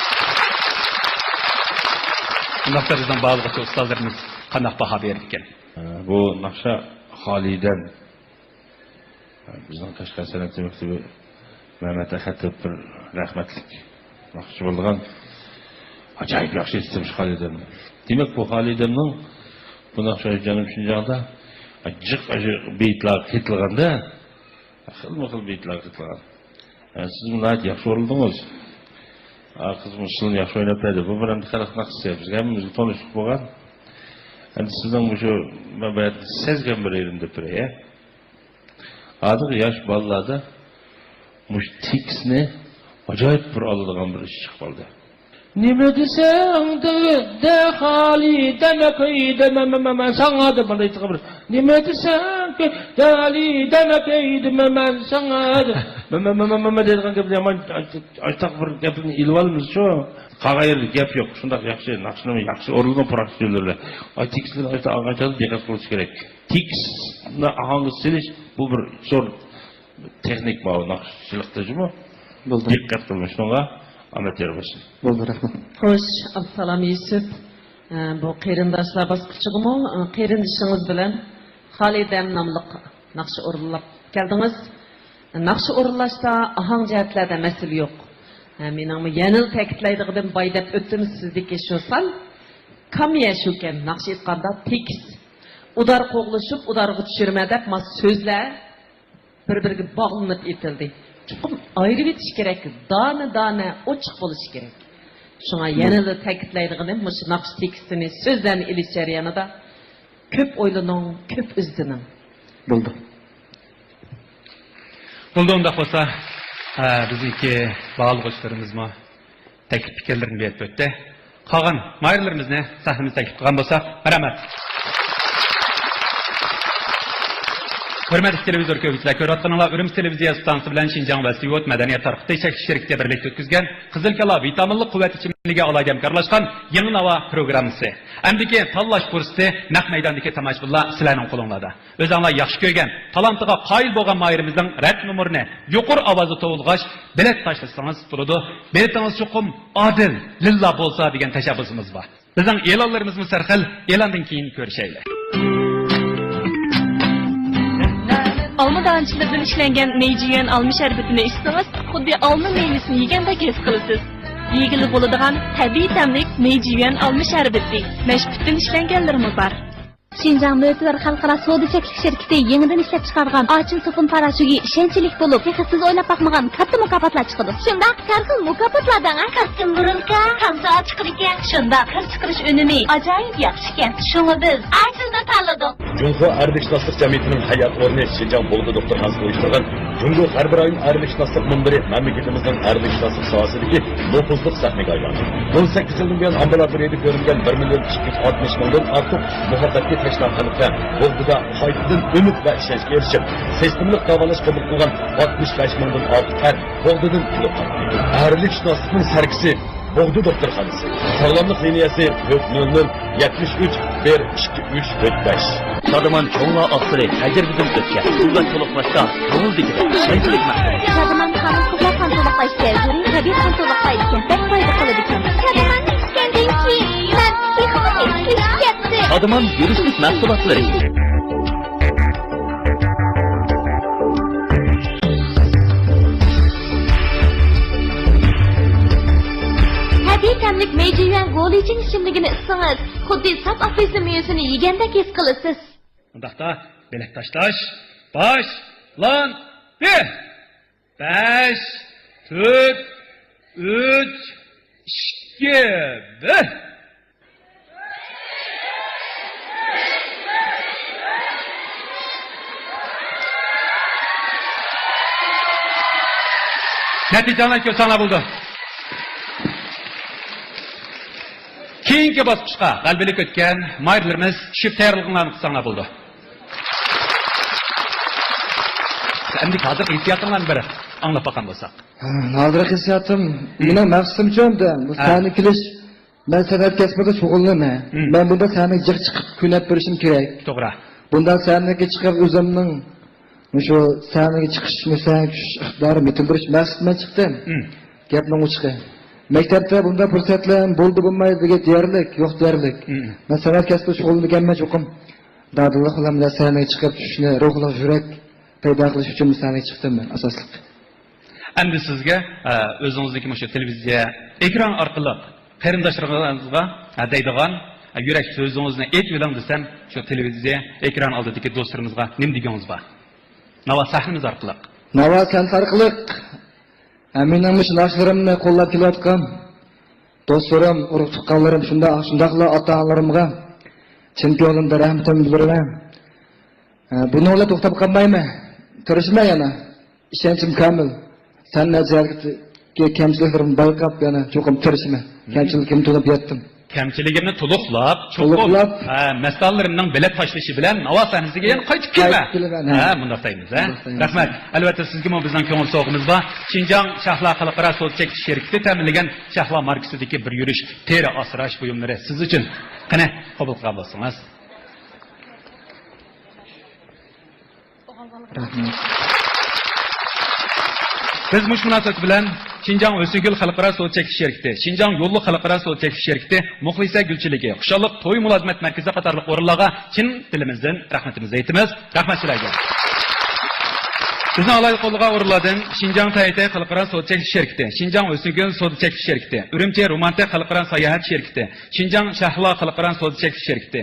ئۇنداقتا بىزنىڭ باھالىغۇچى ئۇستازلىرىمىز قانداق باھا بېرىدىكەن؟ بۇ ناخشا خالىدەم. بىزنىڭ قەشقەر سەنئەت مەكتىپى مەمەت ئەخەت دەپ بىر رەھمەتلىك ناخشىچى بولىدىغان، ئاجايىپ ياخشى ئېيتتى مۇشۇ خالىدەمنى. دېمەك، بۇ خالىدەمنىڭ بۇ ناخشا جانىم شىنجاڭدا جىق بېيىتلارغا قېتىلغاندا، خىلمۇ خىل بېيىتلارغا قېتىلغان. سىزمۇ ناھايىتى ياخشى ئورۇندىڭىز. قىزمۇ شۇنى ياخشى ئويناپ بەردى. بۇ بىر ئەمدى خەلق ناخشىسى، بىزگە ھەممىمىزگە تونۇشلۇق بولغان. ئەمدى سىزنىڭ مۇشۇ مەن بۇ يەردە سەزگەن بىر يېرىمنى دەپ بېرەي. ھازىرقى ياش بالىلاردا مۇشۇ تېكىستنى ئاجايىپ بىر ئالىدىغان بىر ئىش چىقىپ قالدى. نېمە دېسەڭ دە، دە، خالىدەم ئەپەيدىم، مە، مە، مە، مە، ساڭا دەپ مانا ئېيتقان بىر. نېمە دېسەڭ دە، خالىدەم ئەپەيدىم، مە، مەن ساڭا دە، مە، مە، دەيدىغان گەپنى يامان ئايتاق بىر گەپنى ئېلىۋالىمىزچۇ؟ قالغان يەردە گەپ يوق. شۇنداق ياخشى ناخشىنىمۇ ياخشى ئورۇنلىغان پراكتىكىلىرى. ئاي، تېكىستىنى ئايتا ئالغان چاغدا دىققەت قىلىش كېرەك. تېكىستنى ئاھاڭغا سېلىش، بۇ بىر زور تېخنىك بار ناخشىچىلىقتا جۇمۇ. بولدى. دىققەت قىلىڭ شۇنىڭغا، ئامەت يار بولسۇن. بولدى، رەھمەت. خوش، ئەسسالام يۈسۈپ. ئە، بۇ قېرىنداشلار باسقۇچىغىمۇ، ئە، قېرىندىشىڭىز بىلەن خالىدەم ناملىق ناخشا ئورۇنلاپ كەلدىڭىز. ناخشا ئورۇنلاشتا ئاھاڭ جەھەتلەردە مەسىلە يوق. ئە، مېنىڭمۇ يەنىلا تەكىتلەيدىغىنىم باي دەپ ئۆتتىم سىزدىكى شۇ سان. كامىيە شۇكەن، ناخشا ئېيتقاندا تېكىست. ئۇدار قوغلىشىپ، ئۇدارغا چۈشۈرمە دەپ، ما سۆزلەر بىر-بىرىگە باغلىنىپ ئېيتىلدى. چوقۇم ئايرىۋېتىش كېرەك، دانە-دانە ئوچۇق بولۇشى كېرەك. شۇڭا يەنىلا تەكىتلەيدىغىنىم، مۇشۇ ناخشا تېكىستىنى سۆزلەرنى ئېلىش جەريانىدا كۆپ ئويلىنىڭ، كۆپ ئىزدىنىڭ. بولدى. بولدى، ئۇنداق بولسا، ھە، بىزنىڭكى باھالىغۇچىلىرىمىزمۇ تەكلىپ پىكىرلىرىنى بېرىپ ئۆتتى. قالغان ماھىرلىرىمىزنى سەھنىمىزگە تەكلىپ قىلغان بولساق، مەرھەمەت. ھۆرمەتلىك تېلېۋىزور كۆرگۈچىلەر، كۆرۈۋاتقىنىڭلار ئۈرۈمچى تېلېۋىزىيە ئىستانسىسى بىلەن شىنجاڭ ۋەسلىۋۇد مەدەنىيەت تارقىتىش چەكلىك شىركىتى بىرلىكتە ئۆتكۈزگەن قىزىل كالا ۋىتامىنلىق قۇۋۋەت ئىچىملىكى ئالاھىدە ھەمكارلاشقان يېڭى ناۋا پروگراممىسى. ئەمدىكى تاللاش پۇرسىتى نەق مەيداندىكى تاماشىبىنلار سىلەرنىڭ قولۇڭلاردا. ئۆزۈڭلار ياخشى كۆرگەن، تالانتىغا قايىل بولغان ماھىرىمىزنىڭ رەت نومۇرىنى يۇقىرى ئاۋازدا توۋلىغاچ، بېلەت تاشلىسىڭىز بولىدۇ. بېلىتىڭىز چوقۇم ئادىل، لىللا بولسا دېگەن تەشەببۇسىمىز بار. بىزنىڭ ئېلانلىرىمىزمۇ سەرخىل، ئېلاندىن كېيىن كۆرۈشەيلى. ئالما دانىچىلىرىدىن ئىشلەنگەن مېيجىيۈەن ئالما شەربىتىنى ئىچسىڭىز، خۇددى ئالما مېۋىسىنى يېگەندەك ھېس قىلىسىز. يېگىلى بولىدىغان تەبىئىي تەملىك مېيجىيۈەن ئالما شەربىتى. مەشبۇتتىن ئىشلەنگەنلىرىمۇ بار. شىنجاڭ مۆتىۋەر خەلقئارا سودا چەكلىك شىركىتى يېڭىدىن ئىشلەپ چىقارغان ئاچىل توخۇم پاراشوكى ئىشەنچلىك بولۇپ، تېخى سىز ئويلاپ باقمىغان كاتتا مۇكاپاتلار چىقىدۇ. شۇنداق، ھەر خىل مۇكاپاتلار دەڭە. كارتون بۇرۇلكا، كونسول چىقىدىكەن. شۇنداق، كىر چىقىرىش ئۈنۈمى ئاجايىپ ياخشىكەن. شۇڭا بىز ئاچىلنى تاللىدۇق. جۇڭخۇا ئەرلىك شۇناسلىق جەمئىيىتىنىڭ ھەيئەت ئورنى شىنجاڭ بوغدا دوختۇرخانىسى ئۇيۇشتۇرغان جۇڭگو غەربىي رايون ئەرلىك شۇناسلىق مۇنبىرى مەملىكىتىمىزنىڭ ئەرلىك شۇناسلىق ساھەسىدىكى نوپۇزلۇق سەھنىگە ئايلاندى. ئون سەككىز يىلدىن بۇيان ئامبۇلاتورىيەدە كۆرۈلگەن بىر مىليون ئىككى يۈز ئاتمىش مىڭدىن ئارتۇق مۇھەببەتكە تەشنا قەلبلەر بوغدىدا قايتىدىن ئۈمىد ۋە ئىشەنچكە ئېرىشىپ، سىستېمىلىق داۋالاش قوبۇل قىلغان ئاتمىش بەش مىڭدىن ئارتۇق ئەر بوغدىدىن كۈلۈپ قايتتى. ئەرلىك شۇناسلىقنىڭ سەركىسى بوغدا دوختۇرخانىسى. ساغلاملىق لىنىيەسى تۆت نۆل نۆل يەتمىش ئۈچ بىر ئىككى ئۈچ تۆت بەش. شادىمان چوڭلار ئاقسىلى ھەجرىدىن ئۆتكەن. قۇۋۋەت تولۇقلاشتا كۆڭۈلدىكىدەك شايسىلىك مەقسەت. شادىمان خانىم قىزلار قان تولۇقلاش تەزىرى تەبىئىي قان تولۇقلايدىكەن. بەك پايدا قىلىدىكەن. شادىماننى ئىچكەندىن كېيىن مەن تېخىمۇ تېز ئېشىپ كەتتى. ئادىمان يۈرۈشلۈك مەھسۇلاتلىرى. تەبىئىي تەملىك مېيجىيۈەن گولىچىن ئىچىملىكىنى ئىچسىڭىز، خۇددى ساپ ئاپېلسىن مېۋىسىنى يېگەندەك ھېس قىلىسىز. ئۇنداقتا بېلەت تاشلاش باشلاندى! بەش، تۆت، ئۈچ، ئىككى، بىر. نەتىجىلەرنى كۆرسەڭلار بولىدۇ. كېيىنكى باسقۇچقا غەلىبىلىك ئۆتكەن ماھىرلىرىمىز چۈشۈپ تەييارلىقىڭلارنى قىلساڭلار بولىدۇ. ئەمدى ھازىرقى ھېسسىياتىڭلارنى بىر ئاڭلاپ باققان بولساق. ھازىرقى ھېسسىياتىم، مېنىڭ مەقسىتىمچۇ ئەمدى بۇ سەھنىگە كېلىش، مەن سەنئەت كەسپىدە شۇغۇللىنىمەن. مەن بۇندا سەھنىگە جىق چىقىپ كۆرۈنۈپ بېرىشىم كېرەك. توغرا. بۇندا سەھنىگە چىقىپ ئۆزۈمنىڭ مۇشۇ سەھنىگە چىقىش، مۇشۇ سەھنىگە چۈشۈش ئىقتىدارىنى يېتىلدۈرۈش مەقسىتى بىلەن چىقتىم. گەپنىڭ ئوچۇقى. مەكتەپتە بۇنداق پۇرسەتلەر بولدى بولمايدۇ دېگەن دېيەرلىك، يوق دېيەرلىك. مەن سەنئەت كەسپىدە شۇغۇللىنىدىغانمەن چوقۇم. دادىللىق بىلەن سەھنىگە چىقىپ چۈشۈشنى، روھلۇق يۈرەك پەيدا قىلىش ئۈچۈن سەھنىگە چىقتىم مەن ئاساسلىق. ئەمدى سىزگە، ئە، ئۆزىڭىزنىڭكى مۇشۇ تېلېۋىزىيە ئېكران ئارقىلىق قېرىنداشلىرىڭىزغا، ئە، دەيدىغان، ئە، يۈرەك سۆزىڭىزنى ئېيتىۋېلىڭ دېسەم، شۇ تېلېۋىزىيە ئېكران ئالدىدىكى دوستلىرىمىزغا نېمە دېگۈڭىز بار؟ ناۋا سەھنىمىز ئارقىلىق. ناۋا سەھنىسى ئارقىلىق، ئە، مېنىڭ مۇشۇ ناخشىلىرىمنى قوللاپ كېلىۋاتقان دوستلىرىم، ئۇرۇق تۇغقانلىرىم، شۇنداق، شۇنداقلا ئاتا-ئانىلىرىمغا چىن كۆڭلۈمدىن رەھمىتىمنى بىلدۈرىمەن. ئە، بۇنىڭ بىلەن توختاپ قالمايمەن. تىرىشىمەن يەنە. ئىشەنچىم كامىل. سەھنە جەھەتتىكى كەمچىلىكلىرىمنى بايقاپ، يەنە چوقۇم تىرىشىمەن. كەمچىلىكىمنى تونۇپ يەتتىم. كەمچىلىكىمنى تولۇقلاپ، چوقۇم، تولۇقلاپ. ھە، مەستانىلىرىمنىڭ بېلەت تاشلىشى بىلەن ناۋا سەھنىسىگە يەنە قايتىپ كېلىمەن. قايتىپ كېلىمەن، ھە. ھە، مۇنداق دەيمىز، ھە. مۇنداق دەيمىز. رەھمەت. ئەلۋەتتە، سىزگىمۇ بىزنىڭ كۆڭۈل سوۋغىمىز بار. شىنجاڭ شەھلا خەلقئارا سودا چەكلىك شىركىتى تەمىنلىگەن شەھلا ماركىسىدىكى بىر يۈرۈش تېرە ئاسراش بۇيۇملىرى سىز ئۈچۈن. قېنى، قوبۇل قىلغان بولسىڭىز. رەھمەت. بىز مۇشۇ مۇناسىۋەت بىلەن شىنجاڭ ھۆسنگۈل خەلقئارا سودا چەكلىك شىركىتى، شىنجاڭ يوللۇق خەلقئارا سودا چەكلىك شىركىتى، مۇخلىسە گۈلچىلىكى، خۇشاللىق توي مۇلازىمەت مەركىزى قاتارلىق ئورۇنلارغا چىن دىلىمىزدىن رەھمىتىمىزنى ئېيتىمىز. رەھمەت سىلەرگە. بىزنىڭ ئالاھىدە قوللىغان ئورۇنلاردىن شىنجاڭ تەيتەي خەلقئارا سودا چەكلىك شىركىتى، شىنجاڭ ھۆسنگۈل سودا چەكلىك شىركىتى، ئۈرۈمچى رومانتىك خەلقئارا ساياھەت شىركىتى، شىنجاڭ شەھلا خەلقئارا سودا چەكلىك شىركىتى،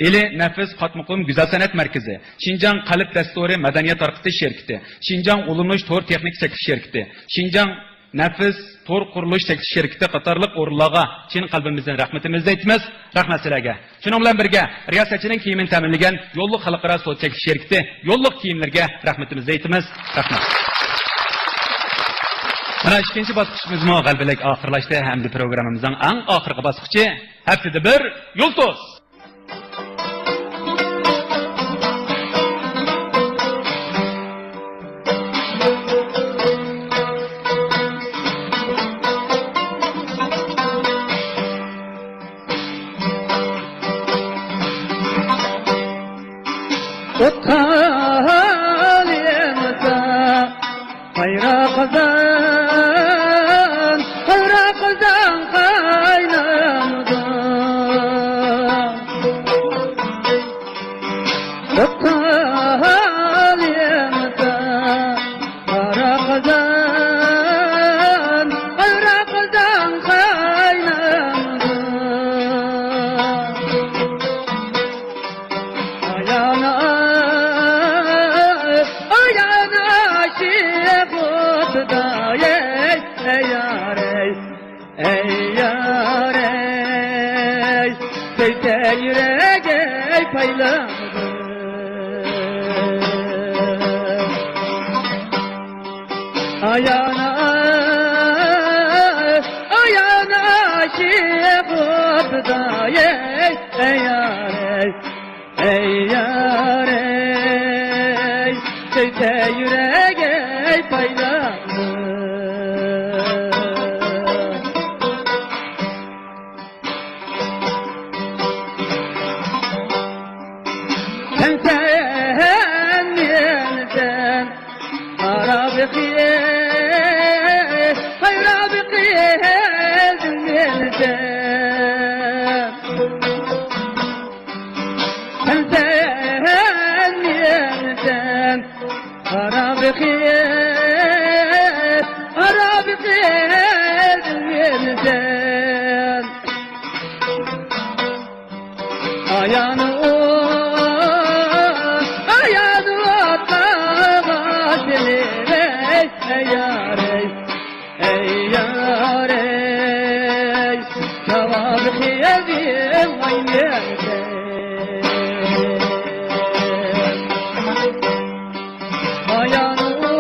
ئىلى نەپىس قاتمۇقىم گۈزەل سەنئەت مەركىزى، شىنجاڭ قەلب دەستۇرى مەدەنىيەت تارقىتىش شىركىتى، شىنجاڭ ئۇلىنىش تور تېخنىكا چەكلىك شىركىتى، شىنجاڭ نەپىس تور قۇرۇلۇش چەكلىك شىركىتى قاتارلىق ئورۇنلارغا چىن قەلبىمىزدىن رەھمىتىمىزنى ئېيتىمىز. رەھمەت سىلەرگە. شۇنىڭ بىلەن بىرگە، رىياسەتچىنىڭ كىيىمىنى تەمىنلىگەن يوللۇق خەلقئارا سودا چەكلىك شىركىتى يوللۇق كىيىملىرىگە رەھمىتىمىزنى ئېيتىمىز. رەھمەت. مانا ئىككىنچى باسقۇچىمىزمۇ غەلىبىلىك ئاخىرلاشتى. ئەمدى پروگراممىمىزنىڭ ئەڭ ئاخىرقى باسقۇچى، ھەپتىدە بىر يۇلتۇز. ئوت قالىمىزدا قايرا قازان، قايرا قازان قاينامدۇ؟ ئوت قالىمىزدا قارا قازان، قارا قازان قاينامدۇ؟ ئايانا، ئايانا، شېخۇدا، ئەي، ئەي، يار، ئەي، ئەي، يار، ئەي، سۆيسە يۈرەك، ئەي، پايلاندۇ. ئايانا، ئايانا، شېخۇدا، ئەي، ئەي، يار، ئەي، ئەي يار ئەي، سۆيسە يۈرەك ئەي پايلاندۇ. سەن، سەن، مېنى سەن، قارا بېقىپ، قارا بېقىپ مېنى سەن. خاراب قىز، خاراب قىز مېنى سەن. ئايان ئۇ، ئايان ئۇ ئاتلىغا سېلىۋەي، ئەي يارەي، ئەي يارەي، جاۋاب قىلىۋاي مەندە. ئايان ئۇ،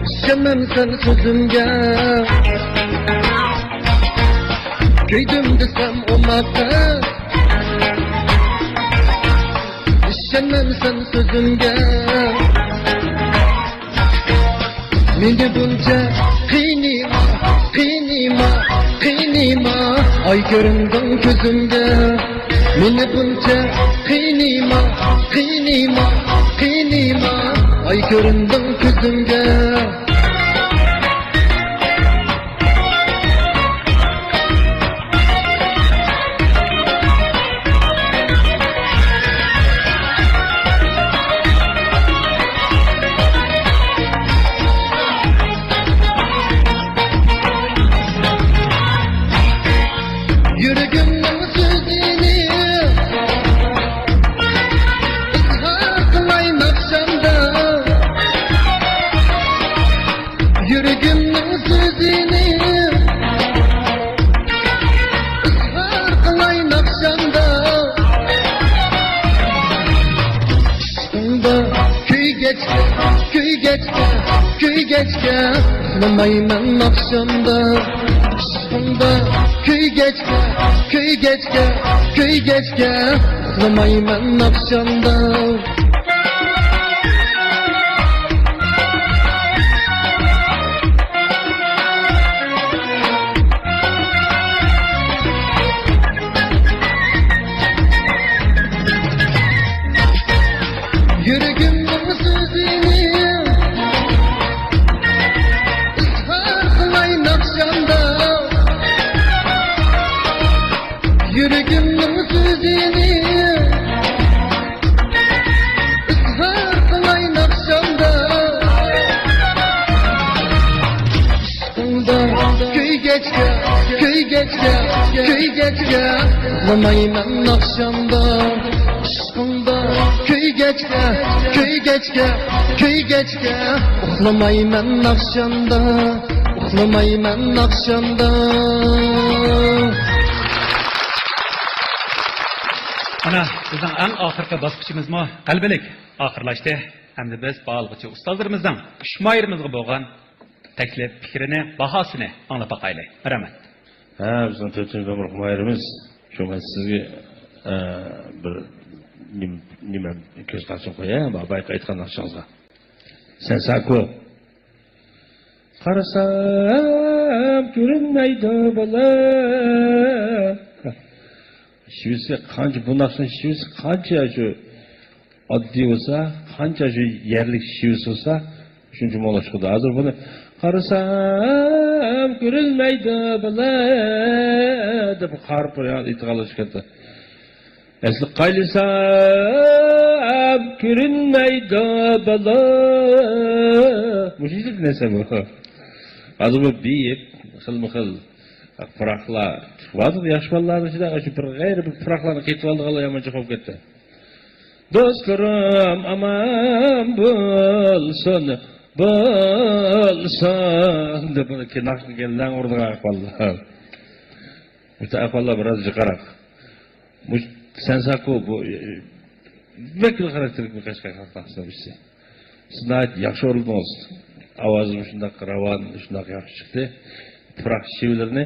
ئىشەنمەمسەن سۆزۈمگە، كۆيدۈم دېسەم ئوماق قىز. ئىشەنمەمسەن سۆزۈمگە، مېنى بۇنچە قىينىما، قىينىما، قىينىما، ئاي كۆرۈندۈڭ كۆزۈمگە. مېنى بۇنچە قىينىما، قىينىما، قىينىما، ئاي كۆرۈندۈڭ كۆزۈمگە. يۈرىكىمنىڭ سۆزىنى ئىزھار قىلاي ناخشامدا. يۈرىكىمنىڭ سۆزىنى ئىزھار قىلاي ناخشامدا. ئىشقىڭدا كۆيگەچكە، كۆيگەچكە، كۆيگەچكە، ئۇخلىمايمەن ناخشامدا. ئىشقىڭدا كۆيگەچكە، كۆيگەچكە، كۆيگەچكە، ئۇخلىمايمەن ناخشامدا. يۈرىكىمنىڭ سۆزىنى ئىزھار قىلاي ناخشامدا. يۈرىكىمنىڭ سۆزىنى ئىزھار قىلاي ناخشامدا. ئىشقىڭدا كۆيگەچكە، كۆيگەچكە، كۆيگەچكە، ئۇخلىمايمەن ناخشامدا. ئىشقىڭدا كۆيگەچكە، كۆيگەچكە، كۆيگەچكە، ئۇخلىمايمەن ناخشامدا. ئۇخلىمايمەن ناخشامدا. ئانا، بىزنىڭ ئەڭ ئاخىرقى باسقۇچىمىزمۇ غەلىبىلىك ئاخىرلاشتى. ئەمدى بىز باھالىغۇچى ئۇستازلىرىمىزنىڭ ئۈچ ماھىرىمىزغا بولغان تەكلىپ، پىكرىنى، باھاسىنى ئاڭلاپ باقايلى. رەھمەت. ھە، بىزنىڭ تۆتىنچى نومۇرلۇق ماھىرىمىز، شۇ مەن سىزگە، ئە، بىر نېمە، نېمە كۆز قارىشىم قوياي، بايىقى ئېيتقان ناخشىڭىزغا. سەن ساكۇ. قارىسام كۆرۈنمەيدۇ بالا. شىۋىسى قانچە، بۇ ناخشىنىڭ شىۋىسى قانچە شۇ ئاددىي بولسا، قانچە شۇ يەرلىك شىۋىسى بولسا، شۇنچە مۇڭلۇق چىقىدۇ. ھازىر بۇنى قارىسام كۆرۈنمەيدۇ بالا دەپ قارىپ ئېيتىدىغانلار چىقىدۇ. ئەسلى قايلىسام كۆرۈنمەيدۇ بالا. مۇشۇنداق نەرسە بۇ. ھازىر بۇ بېيىپ خىلمۇ خىل پۇراقلار. ھازىر ياش بالىلارنىڭ ئىچىدە شۇ بىر غەيرىي بىر پۇراقلارنى قېتىۋالىدىغانلار يامان جىق بولۇپ كەتتى. دوستلىرىم ئامان بولسۇن، بولسۇن دەپ بۇنى ناخشىنى كېلىنلەڭ ئۇرىدىغان ئەھۋاللار. بۇ ئەھۋاللار بىراز جىقراق. بۇ سەنساكو، بۇ، ئە، بەك خاراكتېرلىك بىر قەشقەر خەلق ناخشىلىرى بىرسى. سىز ناھايىتى ياخشى ئورۇندىڭىز. ئاۋازىمۇ شۇنداق راۋان، شۇنداق ياخشى چىقتى. پۇراق شىۋىلىرىنى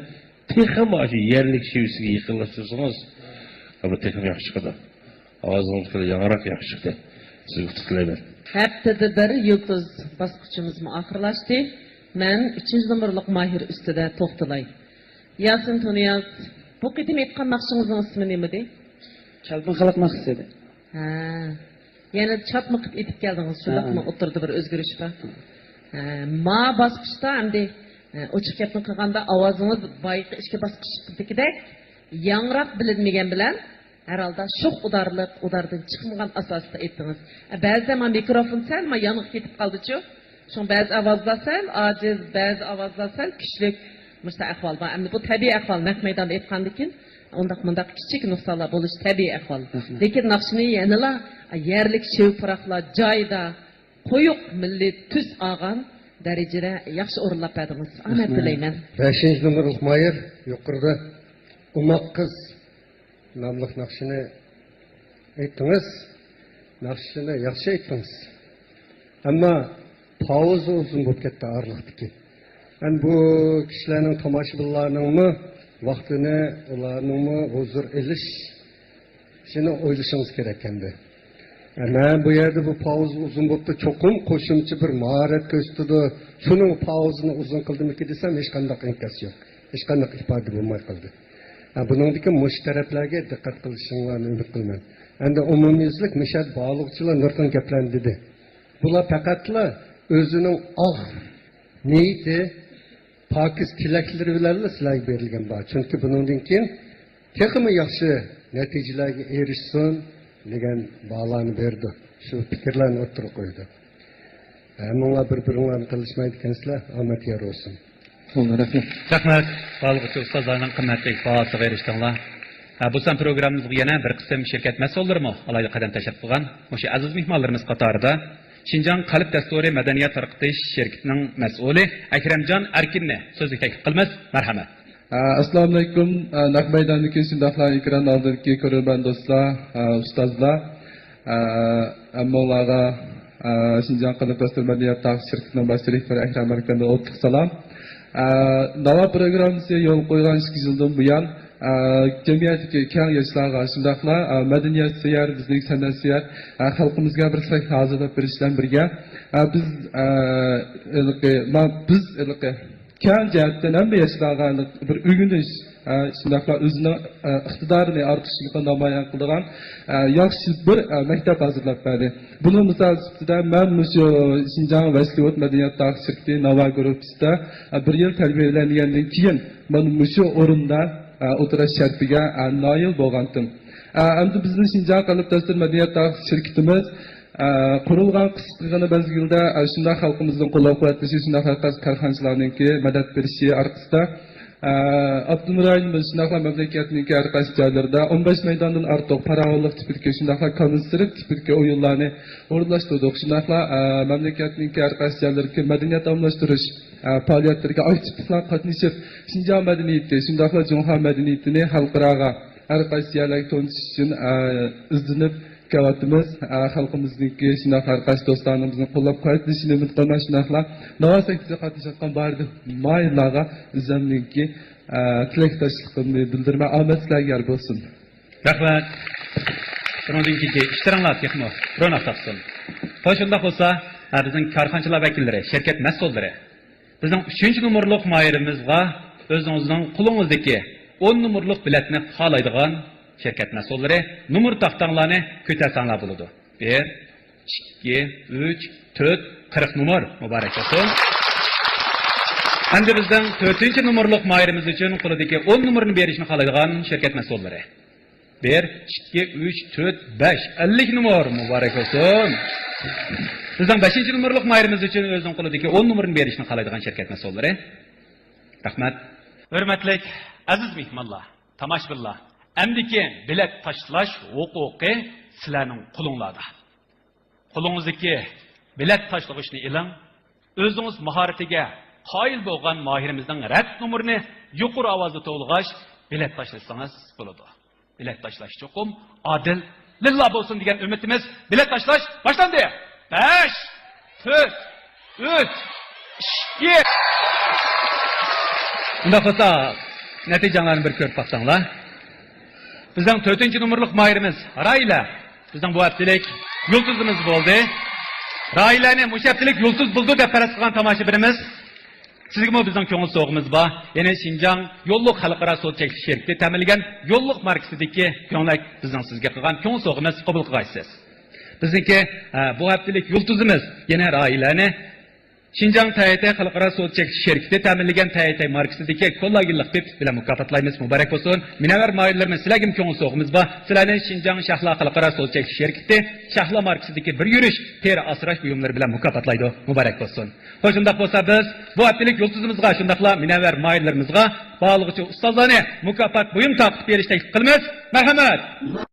تېخىمۇ شۇ يەرلىك شىۋىسىگە يېقىنلاشتۇرسىڭىز، بۇ تېخىمۇ ياخشى چىقىدۇ. ئاۋازىڭىز خېلى ياڭراق ياخشى چىقتى. سىزگە ئۇتۇق تىلەيمەن. ھەپتىدە بىر يۇلتۇز باسقۇچىمىزمۇ ئاخىرلاشتى. مەن ئۈچىنچى نومۇرلۇق ماھىر ئۈستىدە توختىلاي. ياسىن تۇنىياز، بۇ قېتىم ئېيتقان ناخشىڭىزنىڭ ئىسمى نېمىدى؟ چالپان خەلق ناخشىسى ئىدى. ھە. يەنە چاتما قىلىپ ئېيتىپ كەلدىڭىز، شۇنداقمۇ؟ ھە. ئوتتۇرىدا بىر ئۆزگىرىش بار. ھە، ما باسقۇچتا ئەمدى، ھە، ئوچۇق گەپنى قىلغاندا ئاۋازىڭىز بايىقى ئىككى باسقۇچتىكىدەك ياڭراق بىلىنمىگەن بىلەن، ھەر ھالدا شوخ ئۇدارلىق، ئۇداردىن چىقمىغان ئاساستا ئېيتتىڭىز. ھە، بەزىدە ما مىكروفون سەل ما يانغا كېتىپ قالدىچۇ. شۇڭا بەزى ئاۋازلار سەل ئاجىز، بەزى ئاۋازلار سەل كۈچلۈك. مۇشۇنداق ئەھۋال بار. ئەمدى بۇ تەبىئىي ئەھۋال، نەق مەيداندا ئېيتقاندىكىن، ئۇنداق مۇنداق كىچىك نۇقسانلار بولۇشى تەبىئىي ئەھۋال. رەھمەت. لېكىن ناخشىنى يەنىلا يەرلىك شىۋە پۇراقلار جايىدا، قويۇق مىللىي تۈس ئالغان دەرىجىدە ياخشى ئورۇنلاپ بەردىڭىز. ئامەت تىلەيمەن. بەشىنچى نومۇرلۇق ماھىر يۇقىرىدا ئوماق قىز ناملىق ناخشىنى ئېيتتىڭىز. ناخشىنى ياخشى ئېيتتىڭىز. ئەمما پاۋزى ئۇزۇن بولۇپ كەتتى ئارىلىقتىكى. ئەمدى بۇ كىشىلەرنىڭ، تاماشىبىنلارنىڭمۇ ۋاقتىنى، ئۇلارنىڭمۇ ھۇزۇر ئېلىشىنى ئويلىشىڭىز كېرەك ئەمدى. ئە، مەن بۇ يەردە بۇ پاۋزا ئۇزۇن بوپتۇ، چوقۇم قوشۇمچە بىر ماھارەت كۆرسىتىدۇ، شۇنىڭ پاۋزىنى ئۇزۇن قىلدىمىكى دېسەم، ھېچقانداق ئىنكاس يوق، ھېچقانداق ئىپادە بولماي قالدى. ھە، بۇنىڭدىكى مۇشۇ تەرەپلەرگە دىققەت قىلىشىڭلارنى ئۈمىد قىلىمەن. ئەمدى ئومۇميۈزلۈك مۇشۇ يەردە بارلىغۇچىلار نۇرغۇن گەپلەرنى دېدى. بۇلار پەقەتلا ئۆزىنىڭ ئاق نىيىتى، پاكىز تىلەكلىرى بىلەنلا سىلەرگە بېرىلگەن بار. چۈنكى بۇنىڭدىن كېيىن تېخىمۇ ياخشى نەتىجىلەرگە ئېرىشسۇن دېگەن باھالارنى بېرىدۇ. شۇ پىكىرلەرنى ئوتتۇرىغا قويىدۇ. ھەممىڭلار بىر-بىرىڭلارنى قىلىشمايدىكەنسىلەر. ئامەت يار بولسۇن. رەھمەت. رەھمەت. باھالىغۇچى ئۇستازلارنىڭ قىممەتلىك باھاسىغا ئېرىشتىڭلار. ھە، بۇ سان پروگراممىمىزغا يەنە بىر قىسىم شىركەت مەسئۇللىرىمۇ ئالاھىدە قەدەم تەشرىپ قىلغان. مۇشۇ ئەزىز مېھمانلىرىمىز قاتارىدا شىنجاڭ قەلب دەستۇرى مەدەنىيەت تارقىتىش شىركىتىنىڭ مەسئۇلى ئەكرەمجان ئەركىننى سۆزگە تەكلىپ قىلىمىز. مەرھەمەت. ئە، ئەسسالامۇئەلەيكۇم. ئە، نەق مەيداندىكى، شۇنداقلا ئېكران ئالدىدىكى كۆرۈرمەن دوستلار، ئە، ئۇستازلار، ئە، ھەممىڭلارغا، ئە، شىنجاڭ قەلب دەستۇرى مەدەنىيەت تارقىتىش شىركىتىنىڭ باش دىرېكتورى ئەكرەم ئەركىندىن ئوتلۇق سالام. ئە، ناۋا پروگراممىسى يولغا قويغان ئىككى يىلدىن بۇيان، ئە، جەمئىيەتتىكى كەڭ ياشلارغا، شۇنداقلا، ئە، مەدەنىيەتسۆيەر، بىزنىڭ سەنئەتسۆيەر، ئە، خەلقىمىزگە بىر سەھىپە ھازىرلاپ بېرىش بىلەن بىرگە، ئە، بىز، ئە، ھېلىقى، ما-، بىز ھېلىقى كەڭ جەھەتتىن ھەممە ياشلارغا بىر ئۆگىنىش، ھە، شۇنداقلا ئۆزىنىڭ، ئە، ئىقتىدارىنى، ئارتۇقچىلىقىنى نامايان قىلىدىغان، ئە، ياخشى بىر، ئە، مەكتەپ ھازىرلاپ بەردى. بۇنىڭ مىسال سۈپىتىدە مەن مۇشۇ شىنجاڭ ۋەسلىۋۇد مەدەنىيەت تارقىتىش شىركىتى ناۋا گۇرۇپپىسىدا، ئە، بىر يىل تەربىيەلەنگەندىن كېيىن مانا مۇشۇ ئورۇندا، ئە، ئولتۇراش شەرىپىگە، ئە، نائىل بولغانتىم. ئە، ئەمدى بىزنىڭ شىنجاڭ قەلب دەستۇرى مەدەنىيەت تارقىتىش شىركىتىمىز، ئە، قۇرۇلغان قىسقىغىنە مەزگىلدە، ئە، شۇنداق خەلقىمىزنىڭ قوللاپ قۇۋۋەتلىشى، شۇنداق ھەر قايسى كارخانىچىلارنىڭكى مەدەت بېرىشى ئارقىسىدا، ئە، ئاپتونوم رايونىمىز شۇنداقلا مەملىكەتنىڭكى ھەر قايسى جايلىرىدا ئون بەش مەيداندىن ئارتۇق پاراۋانلىق تىپىدىكى، شۇنداقلا كامېرسىيەلىك تىپىدىكى ئويۇنلارنى ئورۇنلاشتۇردۇق. شۇنداقلا، ئە، مەملىكەتنىڭكى ھەر قايسى جايلىرىدىكى مەدەنىيەت ئالماشتۇرۇش، ئە، پائالىيەتلىرىگە ئاكتىپلىقلا قاتنىشىپ، شىنجاڭ مەدەنىيىتى، شۇنداقلا جۇڭخۇا مەدەنىيىتىنى خەلقئاراغا ھەر قايسى يەرلەرگە تونۇتۇش ئۈچۈن، ئە، ئىزدىنىپ كېلىۋاتىمىز. ئە، خەلقىمىزنىڭكى شۇنداق ھەر قايسى دوستلارنىڭ بىزنى قوللاپ قۇۋۋەتلىشىنى ئۈمىد قىلىمەن. شۇنداقلا ناۋا سەھىپىسىگە قاتنىشىۋاتقان بارلىق ماھىرلارغا ئۆزۈمنىڭكى، ئە، تىلەكداشلىقىمنى بىلدۈرىمەن. ئامەت سىلەرگە يار بولسۇن. رەھمەت. بۇنىڭدىن كېيىنكى ئىشلىرىڭلار تېخىمۇ روناق تاپسۇن. خوش، شۇنداق بولسا، ئە، بىزنىڭ كارخانىچىلار ۋەكىللىرى، شىركەت مەسئۇللىرى، بىزنىڭ ئۈچىنچى نومۇرلۇق ماھىرىمىزغا ئۆزىڭىزنىڭ قولىڭىزدىكى ئون نومۇرلۇق بېلەتنى خالايدىغان شىركەت مەسئۇللىرى، نومۇر تاختاڭلارنى كۆتەرسەڭلار بولىدۇ. بىر، ئىككى، ئۈچ، تۆت، قىرىق نومۇر. مۇبارەك بولسۇن. ئەمدى بىزنىڭ تۆتىنچى نومۇرلۇق ماھىرىمىز ئۈچۈن قولىدىكى ئون نومۇرنى بېرىشنى خالايدىغان شىركەت مەسئۇللىرى. بىر، ئىككى، ئۈچ، تۆت، بەش، ئەللىك نومۇر. مۇبارەك بولسۇن. بىزنىڭ بەشىنچى نومۇرلۇق ماھىرىمىز ئۈچۈن ئۆزىنىڭ قولىدىكى ئون نومۇرنى بېرىشنى خالايدىغان شىركەت مەسئۇللىرى. رەھمەت. ھۆرمەتلىك ئەزىز مېھمانلار، تاماشىبىنلار، ئەمدىكى بېلەت تاشلاش ھوقۇقى سىلەرنىڭ قولۇڭلاردا. قولىڭىزدىكى بېلەت تاشلىغۇچنى ئېلىڭ. ئۆزىڭىز ماھارىتىگە قايىل بولغان ماھىرىمىزنىڭ رەت نومۇرىنى يۇقىرى ئاۋازدا توۋلىغاچ، بېلەت تاشلىسىڭىز بولىدۇ. بېلەت تاشلاش چوقۇم ئادىل، لىللا بولسۇن دېگەن ئۈمىدىمىز. بېلەت تاشلاش باشلاندى. بەش، تۆت، ئۈچ، ئىككى. ئۇنداق بولسا، نەتىجەڭلارنى بىر كۆرۈپ باقساڭلار. بىزنىڭ تۆتىنچى نومۇرلۇق ماھىرىمىز راھىلە، بىزنىڭ بۇ ھەپتىلىك يۇلتۇزىمىز بولدى. راھىلەنى مۇشۇ ھەپتىلىك يۇلتۇز بولدى دەپ پەرەز قىلغان تاماشىبىنىمىز، سىزگىمۇ بىزنىڭ كۆڭۈل سوۋغىمىز بار. يەنى شىنجاڭ يوللۇق خەلقئارا سودا چەكلىك شىركىتى تەمىنلىگەن يوللۇق ماركىسىدىكى كۆڭلەك بىزنىڭ سىزگە قىلغان كۆڭۈل سوۋغىمىز، قوبۇل قىلغايسىز. بىزنىڭكى، ئە، بۇ ھەپتىلىك يۇلتۇزىمىز يەنە راھىلەنى شىنجاڭ تەيتەي خەلقئارا سودا چەكلىك شىركىتى تەمىنلىگەن تەيتەي ماركىسىدىكى كوللاگېنلىق پىپ بىلەن مۇكاپاتلايمىز. مۇبارەك بولسۇن. مۇنەۋۋەر ماھىرلىرىمىز، سىلەرگىمۇ كۆڭۈل سوۋغىمىز بار. سىلەرنى شىنجاڭ شەھلا خەلقئارا سودا چەكلىك شىركىتى شەھلا ماركىسىدىكى بىر يۈرۈش تېرە ئاسراش بۇيۇملىرى بىلەن مۇكاپاتلايدۇ. مۇبارەك بولسۇن. خوش، شۇنداق بولسا بىز بۇ ھەپتىلىك يۇلتۇزىمىزغا، شۇنداقلا مۇنەۋۋەر ماھىرلىرىمىزغا باھالىغۇچى ئۇستازلارنى مۇكاپات بۇيۇم تارقىتىپ بېرىش تەكلىپ قىلىمىز. مەرھەمەت.